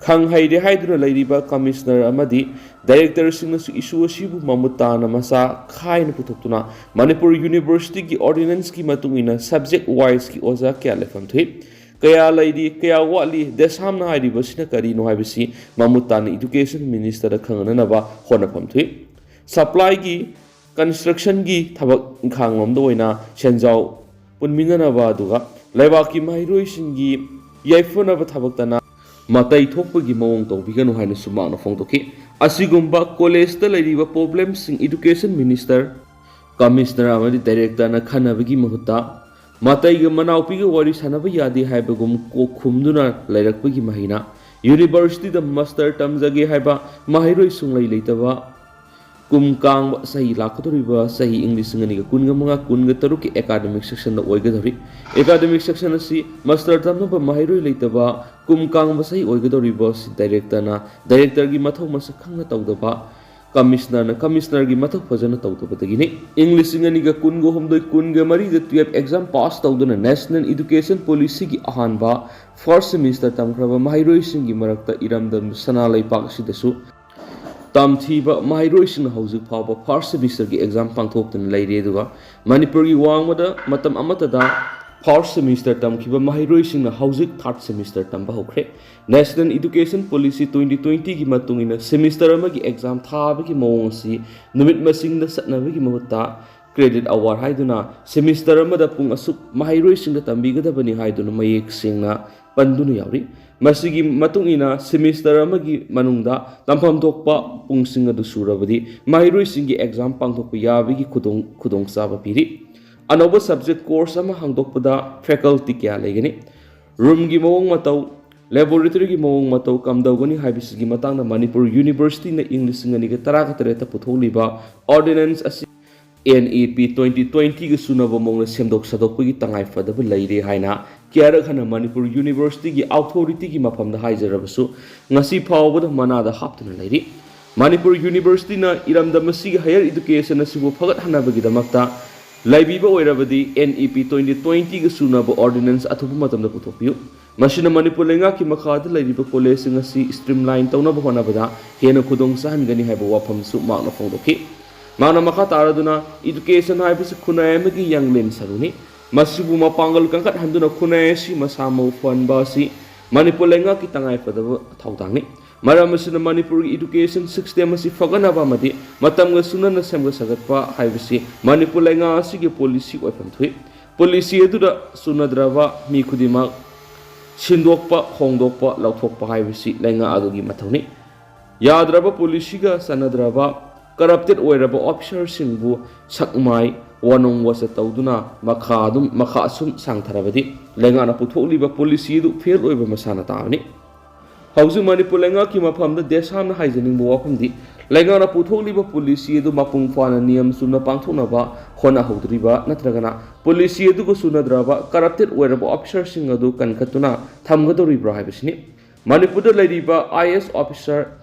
ꯈꯪ ꯍꯩꯔꯦ ꯍꯥꯏꯗꯨꯅ ꯂꯩꯔꯤꯕ ꯀꯃꯤꯁꯅꯔ ꯑꯃꯗꯤ ꯗꯥꯏꯔꯦꯛꯇꯔꯁꯤꯡꯅꯁꯨ ꯏꯁꯨ ꯑꯁꯤꯕꯨ ꯃꯃꯨꯠ ꯇꯥꯅ ꯃꯆꯥ ꯈꯥꯏꯅ ꯄꯨꯊꯣꯛꯇꯨꯅ ꯃꯅꯤꯄꯨꯔ ꯌꯨꯅꯤꯚꯔꯁꯤꯇꯤꯒꯤ ꯑꯣꯔꯗꯤꯅꯦꯟꯁꯀꯤ ꯃꯇꯨꯡ ꯏꯟꯅ ꯁꯕꯖꯦꯛ ꯋꯥꯏꯁꯀꯤ ꯑꯣꯖꯥ ꯀꯌꯥ ꯂꯦꯞꯐꯝ ꯊꯣꯛꯏ, ꯀꯌꯥ ꯂꯩꯔꯤ, ꯀꯌꯥ ꯋꯥꯠꯂꯤ, ꯗꯦꯁꯥꯝꯅ ꯍꯥꯏꯔꯤꯕꯁꯤꯅ ꯀꯔꯤꯅꯣ ꯍꯥꯏꯕꯁꯤ ꯃꯃꯨꯠ ꯇꯥꯅ ꯏꯗꯨꯀꯦꯁꯟ ꯃꯤꯅꯤꯁꯇꯔꯗ ꯈꯪꯍꯟꯅꯅꯕ ꯍꯣꯠꯅꯐꯝ ꯊꯣꯛꯏ꯫ ꯁꯄ꯭ꯂꯥꯏꯒꯤ, ꯀꯟꯁꯇ꯭ꯔꯛꯁꯟꯒꯤ ꯊꯕꯛ ꯏꯪꯈꯥꯡꯂꯣꯝꯗ ꯑꯣꯏꯅ ꯁꯦꯟꯖꯥꯎ ꯄꯨꯟꯃꯤꯟꯅꯅꯕ, ꯑꯗꯨꯒ ꯂꯩꯕꯥꯛꯀꯤ ꯃꯍꯩꯔꯣꯏꯁꯤꯡꯒꯤ ꯌꯥꯏꯐꯅꯕ ꯊꯕꯛꯇꯅ ꯃꯇꯩ ꯊꯣꯛꯄꯒꯤ ꯃꯑꯣꯡ ꯇꯧꯕꯤꯒꯅꯨ ꯍꯥꯏꯅꯁꯨ ꯃꯍꯥꯛꯅ ꯐꯣꯡꯗꯣꯛꯈꯤ꯫ ꯑꯁꯤꯒꯨꯝꯕ ꯀꯣꯂꯦꯖꯇ ꯂꯩꯔꯤꯕ ꯄ꯭ꯔꯣꯕ꯭ꯂꯦꯝꯁꯤꯡ ꯏꯗꯨꯀꯦꯁꯟ ꯃꯤꯅꯤꯁꯇꯔ, ꯀꯃꯤꯁꯅꯔ ꯑꯃꯗꯤ ꯗꯥꯏꯔꯦꯛꯇꯔꯅ ꯈꯟꯅꯕꯒꯤ ꯃꯍꯨꯠꯇ ꯃꯇꯩꯒ ꯃꯅꯥꯎꯄꯤꯒ ꯋꯥꯔꯤ ꯁꯥꯟꯅꯕ ꯌꯥꯗꯦ ꯍꯥꯏꯕꯒꯨꯝ ꯀꯣꯛ ꯈꯨꯝꯗꯨꯅ ꯂꯩꯔꯛꯄꯒꯤ ꯃꯍꯩꯅ ꯌꯨꯅꯤꯚꯔꯁꯤꯇꯤꯗ ꯃꯥꯁꯇꯔ ꯇꯝꯖꯒꯦ ꯍꯥꯏꯕ ꯃꯍꯩꯔꯣꯏ ꯁꯨꯡꯂꯩ ꯂꯩꯇꯕ ꯀꯨꯝ ꯀꯥꯡꯕ ꯆꯍꯤ ꯂꯥꯛꯀꯗꯧꯔꯤꯕ ꯆꯍꯤ ꯏꯪ ꯂꯤꯁꯤꯡ ꯑꯅꯤꯒ ꯀꯨꯟꯒ ꯃꯉꯥ ꯀꯨꯟꯒ ꯇꯔꯨꯛꯀꯤ ꯑꯦꯀꯥꯗꯃꯤꯛ ꯁꯦꯛꯁꯟꯗ ꯑꯣꯏꯒꯗꯧꯔꯤ꯫ ꯑꯦꯀꯥꯗꯃꯤꯛ ꯁꯦꯛꯁꯟ ꯑꯁꯤ ꯃꯥꯁꯇꯔ ꯇꯝꯅꯕ ꯃꯍꯩꯔꯣꯏ ꯂꯩꯇꯕ ꯀꯨꯝ ꯀꯥꯡꯕ ꯆꯍꯤ ꯑꯣꯏꯒꯗꯧꯔꯤꯕ ꯑꯁꯤ ꯗꯥꯏꯔꯦꯛꯇꯔꯅ ꯗꯥꯏꯔꯦꯛꯇꯔꯒꯤ ꯃꯊꯧ ꯃꯁꯛ ꯈꯪꯅ ꯇꯧꯗꯕ, ꯀꯃꯤꯁꯅꯔꯅ ꯀꯃꯤꯁꯅꯔꯒꯤ ꯃꯊꯧ ꯐꯖꯅ ꯇꯧꯗꯕꯗꯒꯤꯅꯤ꯫ ꯏꯪ ꯂꯤꯁꯤꯡ ꯑꯅꯤꯒ ꯀꯨꯟꯒ ꯍꯨꯝꯗꯣꯏ ꯀꯨꯟꯒ ꯃꯔꯤꯗ ꯇꯨꯌꯦꯜꯐ ꯑꯦꯛꯖꯥꯝ ꯄꯥꯁ ꯇꯧꯗꯨꯅ ꯅꯦꯁꯅꯦꯜ ꯏꯗꯨꯀꯦꯁꯟ ꯄꯣꯂꯤꯁꯤꯒꯤ ꯑꯍꯥꯟꯕ ꯐꯥꯔꯁ ꯁꯦꯃꯤꯁꯇꯔ ꯇꯝꯈ꯭ꯔꯕ ꯃꯍꯩꯔꯣꯏꯁꯤꯡꯒꯤ ꯃꯔꯛꯇ ꯏꯔꯝꯗꯝ ꯁꯅꯥ ꯂꯩꯄꯥꯛ ꯑꯁꯤꯗꯁꯨ ꯇꯝꯊꯤꯕ ꯃꯍꯩꯔꯣꯏꯁꯤꯡꯅ ꯍꯧꯖꯤꯛ ꯐꯥꯎꯕ ꯐꯥꯔꯁ ꯁꯦꯃꯤꯁꯇꯔꯒꯤ ꯑꯦꯛꯖꯥꯝ ꯄꯥꯡꯊꯣꯛꯇꯨꯅ ꯂꯩꯔꯤ꯫ ꯑꯗꯨꯒ ꯃꯅꯤꯄꯨꯔꯒꯤ ꯋꯥꯡꯃꯗ ꯃꯇꯝ ꯑꯃꯠꯇꯗ ꯐꯥꯔꯁ ꯁꯦꯃꯤꯁꯇꯔ ꯇꯝꯈꯤꯕ ꯃꯍꯩꯔꯣꯏꯁꯤꯡꯅ ꯍꯧꯖꯤꯛ ꯊꯥꯔꯠ ꯁꯦꯃꯤꯁꯇꯔ ꯇꯝꯕ ꯍꯧꯈ꯭ꯔꯦ꯫ ꯅꯦꯁꯅꯦꯜ ꯏꯗꯨꯀꯦꯁꯟ ꯄꯣꯂꯤꯁꯤ ꯇ꯭ꯋꯦꯟꯇꯤ ꯇ꯭ꯋꯦꯟꯇꯤꯒꯤ ꯃꯇꯨꯡ ꯏꯟꯅ ꯁꯦꯃꯤꯁꯇꯔ ꯑꯃꯒꯤ ꯑꯦꯛꯖꯥꯝ ꯊꯥꯕꯒꯤ ꯃꯑꯣꯡ ꯑꯁꯤ ꯅꯨꯃꯤꯠ ꯃꯁꯤꯡꯗ ꯆꯠꯅꯕꯒꯤ ꯃꯍꯨꯠꯇ ꯀ꯭ꯔꯦꯗꯤꯠ ꯑꯋꯥꯔ ꯍꯥꯏꯗꯨꯅ ꯁꯦꯃꯤꯁꯇꯔ ꯑꯃꯗ ꯄꯨꯡ ꯑꯁꯨꯛ ꯃꯍꯩꯔꯣꯏꯁꯤꯡꯗ ꯇꯝꯕꯤꯒꯗꯕꯅꯤ ꯍꯥꯏꯗꯨꯅ ꯃꯌꯦꯛ ꯁꯦꯡꯅ ꯄꯟꯗꯨꯅ ꯌꯥꯎꯔꯤ꯫ ꯃꯁꯤꯒꯤ ꯃꯇꯨꯡ ꯏꯟꯅ ꯁꯦꯃꯤꯁꯇꯔ ꯑꯃꯒꯤ ꯃꯅꯨꯡꯗ ꯇꯝꯐꯝ ꯊꯣꯛꯄ ꯄꯨꯡꯁꯤꯡ ꯑꯗꯨ ꯁꯨꯔꯕꯗꯤ ꯃꯍꯩꯔꯣꯏꯁꯤꯡꯒꯤ ꯑꯦꯛꯖꯥꯝ ꯄꯥꯡꯊꯣꯛꯄ ꯌꯥꯕꯒꯤ ꯈꯨꯗꯣꯡ ꯈꯨꯗꯣꯡꯆꯥꯕ ꯄꯤꯔꯤ꯫ ꯑꯅꯧꯕ ꯁꯕꯖꯦꯛ ꯀꯣꯔꯁ ꯑꯃ ꯍꯥꯡꯗꯣꯛꯄꯗ ꯐꯦꯀꯜꯇꯤ ꯀꯌꯥ ꯂꯩꯒꯅꯤ? ꯔꯨꯝꯒꯤ ꯃꯑꯣꯡ ꯃꯇꯧ, ꯂꯦꯕꯣꯔꯦꯇꯔꯤꯒꯤ ꯃꯑꯣꯡ ꯃꯇꯧ ꯀꯝꯗꯧꯒꯅꯤ ꯍꯥꯏꯕꯁꯤꯒꯤ ꯃꯇꯥꯡꯗ ꯃꯅꯤꯄꯨꯔ ꯌꯨꯅꯤꯚꯔꯁꯤꯇꯤꯅ ꯏꯪ ꯂꯤꯁꯤꯡ ꯑꯅꯤꯒ ꯇꯔꯥꯒ ꯇꯔꯦꯠꯇ ꯄꯨꯊꯣꯛꯂꯤꯕ ꯑꯣꯔꯗꯤꯅꯦꯟꯁ ꯑꯁꯤ ꯑꯦꯟ ꯏ ꯄꯤ ꯇ꯭ꯋꯦꯟꯇꯤ ꯇ꯭ꯋꯦꯟꯇꯤꯒ ꯆꯨꯅꯕ ꯃꯑꯣꯡꯗ ꯁꯦꯝꯗꯣꯛ ꯁꯥꯗꯣꯛꯄꯒꯤ ꯇꯉꯥꯏ ꯐꯗꯕ ꯂꯩꯔꯦ ꯍꯥꯏꯅ ꯀꯌꯥꯔꯛ ꯍꯟꯅ ꯃꯅꯤꯄꯨꯔ ꯌꯨꯅꯤꯚꯔꯁꯤꯇꯤꯒꯤ ꯑꯣꯊꯣꯔꯤꯇꯤꯒꯤ ꯃꯐꯝꯗ ꯍꯥꯏꯖꯔꯕꯁꯨ ꯉꯁꯤ ꯐꯥꯎꯕꯗ ꯃꯅꯥꯗ ꯍꯥꯞꯇꯨꯅ ꯂꯩꯔꯤ꯫ ꯃꯅꯤꯄꯨꯔ ꯌꯨꯅꯤꯚꯔꯁꯤꯇꯤꯅ ꯏꯔꯝꯗꯝ ꯑꯁꯤꯒꯤ higher education ꯑꯁꯤꯕꯨ ꯐꯒꯠꯍꯟꯅꯕꯒꯤꯗꯃꯛꯇ ꯂꯩꯕꯤꯕ ꯑꯣꯏꯔꯕꯗꯤ N E P twenty twenty ꯒ ꯆꯨꯅꯕ ordinance ꯑꯊꯨꯕ ꯃꯇꯝꯗ ꯄꯨꯊꯣꯛꯄꯤꯌꯨ꯫ ꯃꯁꯤꯅ ꯃꯅꯤꯄꯨꯔ ꯂꯩꯉꯥꯛꯀꯤ ꯃꯈꯥꯗ ꯂꯩꯔꯤꯕ ꯀꯣꯂꯦꯖꯁꯤꯡ ꯑꯁꯤ streamline ꯇꯧꯅꯕ ꯍꯣꯠꯅꯕꯗ ꯍꯦꯟꯅ ꯈꯨꯗꯣꯡ ꯆꯥꯍꯟꯒꯅꯤ ꯍꯥꯏꯕ ꯋꯥꯐꯝꯁꯨ ꯃꯍꯥꯛꯅ ꯐꯣꯡꯗꯣꯛꯈꯤ꯫ ꯃꯍꯥꯛꯅ ꯃꯈꯥ ꯇꯥꯔꯗꯨꯅ, education ꯍꯥꯏꯕꯁꯤ ꯈꯨꯟꯅꯥꯏ ꯑꯃꯒꯤ ꯌꯥꯡꯂꯦꯟ ꯁꯔꯨꯅꯤ꯫ ꯃꯁꯤꯕꯨ ꯃꯄꯥꯡꯒꯜ ꯀꯟꯈꯠꯍꯟꯗꯨꯅ ꯈꯨꯟꯅꯥꯏ ꯑꯁꯤ ꯃꯁꯥ ꯃꯎ ꯐꯍꯟꯕ ꯑꯁꯤ ꯃꯅꯤꯄꯨꯔ ꯂꯩꯉꯥꯛꯀꯤ ꯇꯉꯥꯏꯐꯗꯕ ꯊꯧꯗꯥꯡꯅꯤ꯫ ꯃꯔꯝ ꯑꯁꯤꯅ ꯃꯅꯤꯄꯨꯔꯒꯤ education system ꯑꯁꯤ ꯐꯒꯠꯅꯕ ꯑꯃꯗꯤ ꯃꯇꯝꯒ ꯆꯨꯅꯅ ꯁꯦꯝꯒꯠ ꯁꯥꯒꯠꯄ ꯍꯥꯏꯕꯁꯤ ꯃꯅꯤꯄꯨꯔ ꯂꯩꯉꯥꯛ ꯑꯁꯤꯒꯤ policy ꯑꯣꯏꯐꯝ ꯊꯣꯛꯏ꯫ Policy ꯑꯗꯨꯗ ꯆꯨꯅꯗ꯭ꯔꯕ ꯃꯤ ꯈꯨꯗꯤꯡꯃꯛ ꯁꯤꯟꯗꯣꯛꯄ, ꯍꯣꯡꯗꯣꯛꯄ, ꯂꯧꯊꯣꯛꯄ ꯍꯥꯏꯕꯁꯤ ꯂꯩꯉꯥꯛ ꯑꯗꯨꯒꯤ ꯃꯊꯧꯅꯤ꯫ ꯌꯥꯗ꯭ꯔꯕ policy ꯒ ꯆꯥꯟꯅꯗ꯭ꯔꯕ corrupted ꯑꯣꯏꯔꯕ officer ꯁꯤꯡꯕꯨ ꯁꯛꯃꯥꯏ, ꯋꯥꯅꯣꯡ ꯋꯥꯆꯠ ꯇꯧꯗꯨꯅ ꯃꯈꯥ ꯑꯗꯨꯝ, ꯃꯈꯥ ꯑꯁꯨꯝ ꯁꯥꯡꯊꯔꯕꯗꯤ ꯂꯩꯉꯥꯛꯅ ꯄꯨꯊꯣꯛꯂꯤꯕ policy ꯑꯗꯨ fail ꯑꯣꯏꯕ ꯃꯁꯥꯅ ꯇꯥꯕꯅꯤ꯫ ꯍꯧꯖꯤꯛ ꯃꯅꯤꯄꯨꯔ ꯂꯩꯉꯥꯛꯀꯤ ꯃꯐꯝꯗ ꯗꯦꯁꯥꯝꯅ ꯍꯥꯏꯖꯅꯤꯡꯕ ꯋꯥꯐꯝꯗꯤ, ꯂꯩꯉꯥꯛꯅ ꯄꯨꯊꯣꯛꯂꯤꯕ policy ꯑꯗꯨ ꯃꯄꯨꯡ ꯐꯥꯅ ꯅꯤꯌꯝ ꯆꯨꯝꯅ ꯄꯥꯡꯊꯣꯛꯅꯕ ꯍꯣꯠꯅꯍꯧꯗ꯭ꯔꯤꯕ ꯅꯠꯇ꯭ꯔꯒꯅ policy ꯑꯗꯨꯒ ꯆꯨꯅꯗ꯭ꯔꯕ corrupted ꯑꯣꯏꯔꯕ officer ꯁꯤꯡ ꯑꯗꯨ ꯀꯟꯈꯠꯇꯨꯅ ꯊꯝꯒꯗꯧꯔꯤꯕ꯭ꯔꯥ ꯍꯥꯏꯕꯁꯤꯅꯤ꯫ ꯃꯅꯤꯄꯨꯔꯗ ꯂꯩꯔꯤꯕ I A S officer,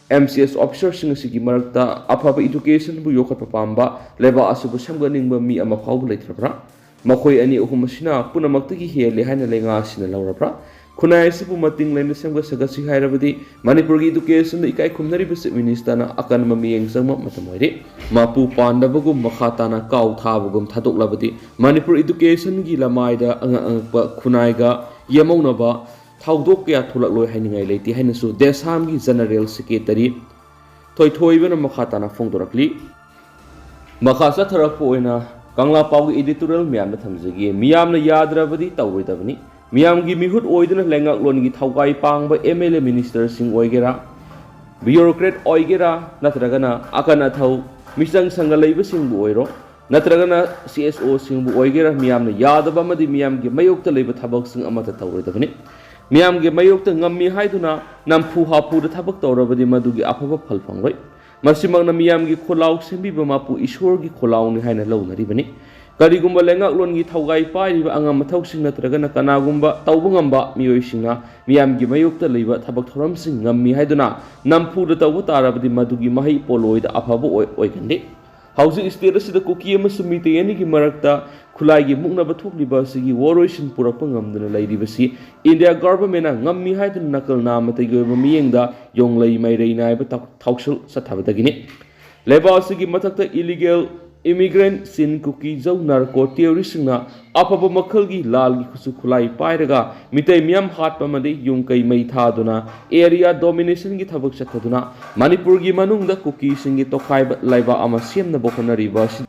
M C S officer ꯁꯤꯡ ꯑꯁꯤꯒꯤ ꯃꯔꯛꯇ ꯑꯐꯕ education ꯕꯨ ꯌꯣꯛꯈꯠꯄ ꯄꯥꯝꯕ, ꯂꯩꯕꯥꯛ ꯑꯁꯤꯕꯨ ꯁꯦꯝꯒꯠꯅꯤꯡꯕ ꯃꯤ ꯑꯃ ꯐꯥꯎꯕ ꯂꯩꯇ꯭ꯔꯕ꯭ꯔꯥ? ꯃꯈꯣꯏ ꯑꯅꯤ ꯑꯍꯨꯝ ꯑꯁꯤꯅ ꯄꯨꯝꯅꯃꯛꯇꯒꯤ ꯍꯦꯜꯂꯤ ꯍꯥꯏꯅ ꯂꯩꯉꯥꯛ ꯑꯁꯤꯅ ꯂꯧꯔꯕ꯭ꯔꯥ? ꯈꯨꯟꯅꯥꯏ ꯑꯁꯤꯕꯨ ꯃꯇꯤꯡ ꯂꯩꯅ ꯁꯦꯝꯒꯠ ꯁꯥꯒꯠꯁꯤ ꯍꯥꯏꯔꯕꯗꯤ ꯃꯅꯤꯄꯨꯔꯒꯤ education ꯗ ꯏꯀꯥꯏ ꯈꯨꯝꯅꯔꯤꯕ Chief Minister ꯅ ꯑꯀꯟꯕ ꯃꯤꯠꯌꯦꯡ ꯆꯪꯕ ꯃꯇꯝ ꯑꯣꯏꯔꯦ꯫ ꯃꯄꯨ ꯄꯥꯟꯗꯕꯒꯨꯝ, ꯃꯈꯥ ꯇꯥꯅ ꯀꯥꯎ ꯊꯥꯕꯒꯨꯝ ꯊꯥꯗꯣꯛꯂꯕꯗꯤ ꯃꯅꯤꯄꯨꯔ education ꯒꯤ ꯂꯃꯥꯏꯗ ꯑꯉꯛ ꯑꯉꯛꯄ ꯈꯨꯟꯅꯥꯏꯒ ꯌꯦꯝꯍꯧꯅꯕ ꯊꯧꯗꯣꯛ ꯀꯌꯥ ꯊꯣꯛꯂꯛꯂꯣꯏ ꯍꯥꯏꯅꯤꯡꯉꯥꯏ ꯂꯩꯇꯦ ꯍꯥꯏꯅꯁꯨ ꯗꯦꯁꯥꯝꯒꯤ General Secretary ꯊꯣꯏꯊꯣꯏꯕꯅ ꯃꯈꯥ ꯇꯥꯅ ꯐꯣꯡꯗꯣꯔꯛꯂꯤ꯫ ꯃꯈꯥ ꯆꯠꯊꯔꯛꯄ ꯑꯣꯏꯅ ꯀꯪꯂꯥ ꯄꯥꯎꯒꯤ editorial ꯃꯌꯥꯝꯗ ꯊꯝꯖꯒꯦ꯫ ꯃꯤꯌꯥꯝꯅ ꯌꯥꯗ꯭ꯔꯕꯗꯤ ꯇꯧꯔꯣꯏꯗꯕꯅꯤ꯫ ꯃꯤꯌꯥꯝꯒꯤ ꯃꯤꯍꯨꯠ ꯑꯣꯏꯗꯨꯅ ꯂꯩꯉꯥꯛꯂꯣꯟꯒꯤ ꯊꯧꯒꯥꯏ ꯄꯥꯡꯕ M L A minister ꯁꯤꯡ ꯑꯣꯏꯒꯦꯔꯥ, bureaucrat ꯑꯣꯏꯒꯦꯔꯥ, ꯅꯠꯇ꯭ꯔꯒꯅ ꯑꯀꯟ ꯑꯊꯧ ꯃꯤꯆꯪ ꯁꯪꯒ ꯂꯩꯕꯁꯤꯡꯕꯨ ꯑꯣꯏꯔꯣ, ꯅꯠꯇ꯭ꯔꯒꯅ C S O ꯁꯤꯡꯕꯨ ꯑꯣꯏꯒꯦꯔꯥ, ꯃꯤꯌꯥꯝꯅ ꯌꯥꯗꯕ ꯑꯃꯗꯤ ꯃꯤꯌꯥꯝꯒꯤ ꯃꯥꯌꯣꯛꯇ ꯂꯩꯕ ꯊꯕꯛꯁꯤꯡ ꯑꯃꯠꯇ ꯇꯧꯔꯣꯏꯗꯕꯅꯤ꯫ ꯃꯤꯌꯥꯝꯒꯤ ꯃꯥꯌꯣꯛꯇ ꯉꯝꯃꯤ ꯍꯥꯏꯗꯨꯅ ꯅꯝꯐꯨ ꯍꯥꯐꯨꯗ ꯊꯕꯛ ꯇꯧꯔꯕꯗꯤ ꯃꯗꯨꯒꯤ ꯑꯐꯕ ꯐꯜ ꯐꯪꯂꯣꯏ꯫ ꯃꯁꯤꯃꯛꯅ ꯃꯤꯌꯥꯝꯒꯤ ꯈꯣꯜꯂꯥꯎ ꯁꯦꯝꯕꯤꯕ ꯃꯄꯨ ꯏꯁꯣꯔꯒꯤ ꯈꯣꯜꯂꯥꯎꯅꯤ ꯍꯥꯏꯅ ꯂꯧꯅꯔꯤꯕꯅꯤ꯫ ꯀꯔꯤꯒꯨꯝꯕ ꯂꯩꯉꯥꯛꯂꯣꯟꯒꯤ ꯊꯧꯒꯥꯏ ꯄꯥꯏꯔꯤꯕ ꯑꯉꯝ ꯑꯊꯧꯁꯤꯡ ꯅꯠꯇ꯭ꯔꯒꯅ ꯀꯅꯥꯒꯨꯝꯕ ꯇꯧꯕ ꯉꯝꯕ ꯃꯤꯑꯣꯏꯁꯤꯡꯅ ꯃꯤꯌꯥꯝꯒꯤ ꯃꯥꯌꯣꯛꯇ ꯂꯩꯕ ꯊꯕꯛ ꯊꯧꯔꯝꯁꯤꯡ ꯉꯝꯃꯤ ꯍꯥꯏꯗꯨꯅ ꯅꯝꯐꯨꯗ ꯇꯧꯕ ꯇꯥꯔꯕꯗꯤ ꯃꯗꯨꯒꯤ ꯃꯍꯩ ꯄꯣꯠꯂꯣꯏꯗ ꯑꯐꯕ ꯑꯣꯏ-, ꯑꯣꯏꯒꯟꯗꯦ꯫ ꯍꯧꯖꯤꯛ state ꯑꯁꯤꯗ ꯀꯨꯀꯤ ꯑꯃꯁꯨꯡ ꯃꯤꯇꯩ ꯑꯅꯤꯒꯤ ꯃꯔꯛꯇ ꯈꯨꯠꯂꯥꯏꯒꯤ ꯃꯨꯛꯅꯕ ꯊꯣꯛꯂꯤꯕ ꯑꯁꯤꯒꯤ ꯋꯥꯔꯣꯏꯁꯤꯟ ꯄꯨꯔꯛꯄ ꯉꯝꯗꯅ ꯂꯩꯔꯤꯕꯁꯤ India governmentꯅ ꯉꯝꯃꯤ ꯍꯥꯏꯗꯨꯅ ꯅꯥꯀꯜ ꯅꯥꯝꯃꯇꯒꯤ ꯑꯣꯏꯕ ꯃꯤꯠꯌꯦꯡꯗ ꯌꯣꯡꯂꯩ ꯃꯩꯔꯩ ꯅꯥꯏꯕ ꯊꯧ-, ꯊꯧꯁꯤꯜ ꯆꯠꯊꯕꯗꯒꯤꯅꯤ꯫ ꯂꯩꯕꯥꯛ ꯑꯁꯤꯒꯤ ꯃꯊꯛꯇ illegal immigrant ꯆꯤꯟ ꯀꯨꯀꯤ ꯖꯧ narco terroristꯁꯤꯡꯅ ꯑꯐꯕ ꯃꯈꯜꯒꯤ ꯂꯥꯜꯒꯤ ꯈꯨꯠꯁꯨ ꯈꯨꯠꯂꯥꯏ ꯄꯥꯏꯔꯒ ꯃꯤꯇꯩ ꯃꯤꯌꯥꯝ ꯍꯥꯠꯄ ꯑꯃꯗꯤ ꯌꯨꯝ ꯀꯩ ꯃꯩ ꯊꯥꯗꯨꯅ area dominationꯒꯤ ꯊꯕꯛ ꯆꯠꯊꯗꯨꯅ ꯃꯅꯤꯄꯨꯔꯒꯤ ꯃꯅꯨꯡꯗ ꯀꯨꯀꯤꯁꯤꯡꯒꯤ ꯇꯣꯈꯥꯏꯕ ꯂꯩꯕꯥꯛ ꯑꯃ ꯁꯦꯝꯅꯕ ꯍꯣꯠꯅꯔꯤꯕ ꯑꯁꯤ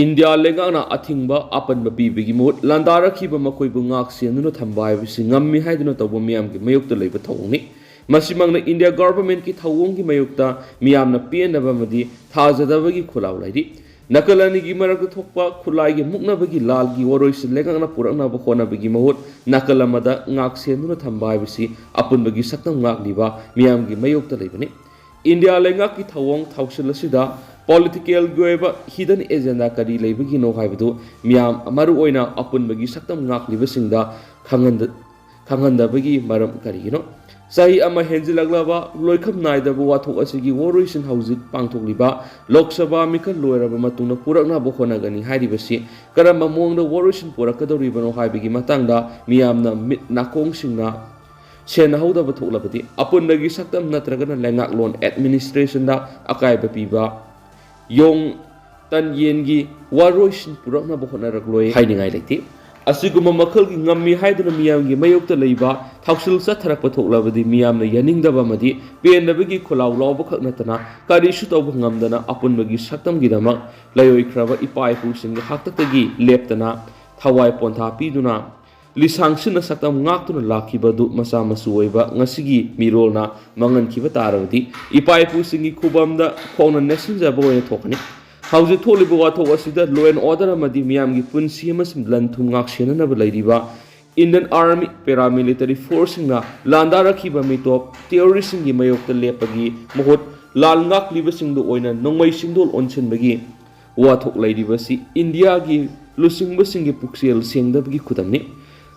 ꯏꯟꯗꯤꯌꯥ ꯂꯩꯉꯥꯛꯅ ꯑꯊꯤꯡꯕ ꯑꯄꯟꯕ ꯄꯤꯕꯒꯤ ꯃꯍꯨꯠ ꯂꯥꯟꯗꯥꯔꯛꯈꯤꯕ ꯃꯈꯣꯏꯕꯨ ꯉꯥꯛ ꯁꯦꯟꯗꯨꯅ ꯊꯝꯕ ꯍꯥꯏꯕꯁꯤ ꯉꯝꯃꯤ ꯍꯥꯏꯗꯨꯅ ꯇꯧꯕ ꯃꯤꯌꯥꯝꯒꯤ ꯃꯥꯌꯣꯛꯇ ꯂꯩꯕ ꯊꯧꯑꯣꯡꯅꯤ꯫ ꯃꯁꯤꯃꯛꯅ India governmentꯀꯤ ꯊꯧꯑꯣꯡꯒꯤ ꯃꯥꯌꯣꯛꯇ ꯃꯤꯌꯥꯝꯅ ꯄꯦꯟꯗꯕ ꯑꯃꯗꯤ ꯊꯥꯖꯗꯕꯒꯤ ꯈꯨꯜꯂꯥꯎ ꯂꯩꯔꯤ꯫ ꯅꯥꯀꯜ ꯑꯅꯤꯒꯤ ꯃꯔꯛꯇ ꯊꯣꯛꯄ ꯈꯨꯠꯂꯥꯏꯒꯤ ꯃꯨꯛꯅꯕꯒꯤ ꯂꯥꯜꯒꯤ ꯋꯥꯔꯣꯏꯁꯤꯟ ꯂꯩꯉꯥꯛꯅ ꯄꯨꯔꯛꯅꯕ ꯍꯣꯠꯅꯕꯒꯤ ꯃꯍꯨꯠ ꯅꯥꯀꯜ ꯑꯃꯗ ꯉꯥꯛ ꯁꯦꯟꯗꯨꯅ ꯊꯝꯕ ꯍꯥꯏꯕꯁꯤ ꯑꯄꯨꯟꯕꯒꯤ ꯁꯛꯇꯝ ꯉꯥꯛꯂꯤꯕ ꯃꯤꯌꯥꯝꯒꯤ ꯃꯥꯌꯣꯛꯇ ꯂꯩꯕꯅꯤ꯫ ꯏꯟꯗꯤꯌꯥ ꯂꯩꯉꯥꯛꯀꯤ ꯊꯧꯑꯣꯡ ꯊꯧꯁꯤꯜ ꯑꯁꯤꯗ political ꯑꯣꯏꯕ hidden agenda ꯀꯔꯤ ꯂꯩꯕꯒꯤꯅꯣ ꯍꯥꯏꯕꯗꯨ ꯃꯤꯌꯥꯝ, ꯃꯔꯨꯑꯣꯏꯅ ꯑꯄꯨꯟꯕꯒꯤ ꯁꯛꯇꯝ ꯉꯥꯛꯂꯤꯕꯁꯤꯡꯗ ꯈꯪꯍꯟꯗ-, ꯈꯪꯍꯟꯗꯕꯒꯤ ꯃꯔꯝ ꯀꯔꯤꯒꯤꯅꯣ? ꯆꯍꯤ ꯑꯃ ꯍꯦꯟꯖꯤꯜꯂꯛꯂꯕ ꯂꯣꯏꯈꯝ ꯅꯥꯏꯗꯕ ꯋꯥꯊꯣꯛ ꯑꯁꯤꯒꯤ ꯋꯥꯔꯣꯏꯁꯤꯟ ꯍꯧꯖꯤꯛ ꯄꯥꯡꯊꯣꯛꯂꯤꯕ ꯂꯣꯛ ꯁꯚꯥ ꯃꯤꯈꯜ ꯂꯣꯏꯔꯕ ꯃꯇꯨꯡꯗ ꯄꯨꯔꯛꯅꯕ ꯍꯣꯠꯅꯒꯅꯤ ꯍꯥꯏꯔꯤꯕꯁꯤ ꯀꯔꯝꯕ ꯃꯑꯣꯡꯗ ꯋꯥꯔꯣꯏꯁꯤꯟ ꯄꯨꯔꯛꯀꯗꯧꯔꯤꯕꯅꯣ ꯍꯥꯏꯕꯒꯤ ꯃꯇꯥꯡꯗ ꯃꯤꯌꯥꯝꯅ ꯃꯤꯠ ꯅꯥꯀꯣꯡꯁꯤꯡꯅ ꯁꯦꯟꯅꯍꯧꯗꯕ ꯊꯣꯛꯂꯕꯗꯤ ꯑꯄꯨꯟꯕꯒꯤ ꯁꯛꯇꯝ ꯅꯠꯇ꯭ꯔꯒꯅ ꯂꯩꯉꯥꯛꯂꯣꯟ administrationꯗ ꯑꯀꯥꯏꯕ ꯄꯤꯕ ꯌꯣꯡ ꯇꯟ ꯌꯦꯟꯒꯤ ꯋꯥꯔꯣꯏꯁꯤꯟ ꯄꯨꯔꯛꯅꯕ ꯍꯣꯠꯅꯔꯛꯂꯣꯏ ꯍꯥꯏꯅꯤꯡꯉꯥꯏ ꯂꯩꯇꯦ꯫ ꯑꯁꯤꯒꯨꯝꯕ ꯃꯈꯜꯒꯤ ꯉꯝꯃꯤ ꯍꯥꯏꯗꯨꯅ ꯃꯤꯌꯥꯝꯒꯤ ꯃꯥꯌꯣꯛꯇ ꯂꯩꯕ ꯊꯧꯁꯤꯜ ꯆꯠꯊꯔꯛꯄ ꯊꯣꯛꯂꯕꯗꯤ ꯃꯤꯌꯥꯝꯅ ꯌꯥꯅꯤꯡꯗꯕ ꯑꯃꯗꯤ ꯄꯦꯟꯗꯕꯒꯤ ꯈꯨꯜꯂꯥꯎ ꯂꯥꯎꯕ ꯈꯛ ꯅꯠꯇꯅ ꯀꯔꯤꯁꯨ ꯇꯧꯕ ꯉꯝꯗꯅ ꯑꯄꯨꯟꯕꯒꯤ ꯁꯛꯇꯝꯒꯤꯗꯃꯛ ꯂꯩꯔꯣꯏꯈ꯭ꯔꯕ ꯏꯄꯥ ꯏꯄꯨꯁꯤꯡꯒꯤ ꯍꯥꯛꯇꯛꯇꯒꯤ ꯂꯦꯞꯇꯅ ꯊꯋꯥꯏ ꯄꯣꯟꯊꯥ ꯄꯤꯗꯨꯅ ꯂꯤꯁꯥꯡꯁꯤꯟꯅ ꯁꯛꯇꯝ ꯉꯥꯛꯇꯨꯅ ꯂꯥꯛꯈꯤꯕ ꯑꯗꯨ ꯃꯆꯥ ꯃꯁꯨ ꯑꯣꯏꯕ ꯉꯁꯤꯒꯤ ꯃꯤꯔꯣꯜꯅ ꯃꯥꯡꯍꯟꯈꯤꯕ ꯇꯥꯔꯕꯗꯤ ꯏꯄꯥ ꯏꯄꯨꯁꯤꯡꯒꯤ ꯈꯨꯕꯝꯗ ꯈꯣꯡꯅ ꯅꯦꯠꯁꯤꯟꯖꯕ ꯑꯣꯏꯅ ꯊꯣꯛꯀꯅꯤ꯫ ꯍꯧꯖꯤꯛ ꯊꯣꯛꯂꯤꯕ ꯋꯥꯊꯣꯛ ꯑꯁꯤꯗ law and order ꯑꯃꯗꯤ ꯃꯤꯌꯥꯝꯒꯤ ꯄꯨꯟꯁꯤ ꯑꯃꯁꯨꯡ ꯂꯟ ꯊꯨꯝ ꯉꯥꯛ ꯁꯦꯟꯅꯅꯕ ꯂꯩꯔꯤꯕ Indian Army paramilitary forceꯁꯤꯡꯅ ꯂꯥꯟꯗꯥꯔꯛꯈꯤꯕ ꯃꯤꯇꯣꯞ terroristꯁꯤꯡꯒꯤ ꯃꯥꯌꯣꯛꯇ ꯂꯦꯞꯄꯒꯤ ꯃꯍꯨꯠ ꯂꯥꯟ ꯉꯥꯛꯂꯤꯕꯁꯤꯡꯗꯨ ꯑꯣꯏꯅ ꯅꯣꯡꯃꯩ ꯆꯤꯡꯗꯣꯜ ꯑꯣꯟꯁꯤꯟꯕꯒꯤ ꯋꯥꯊꯣꯛ ꯂꯩꯔꯤꯕꯁꯤ ꯏꯟꯗꯤꯌꯥꯒꯤ ꯂꯨꯆꯤꯡꯕꯁꯤꯡꯒꯤ ꯄꯨꯛꯆꯦꯜ ꯁꯦꯡꯗꯕꯒꯤ ꯈꯨꯗꯝꯅꯤ꯫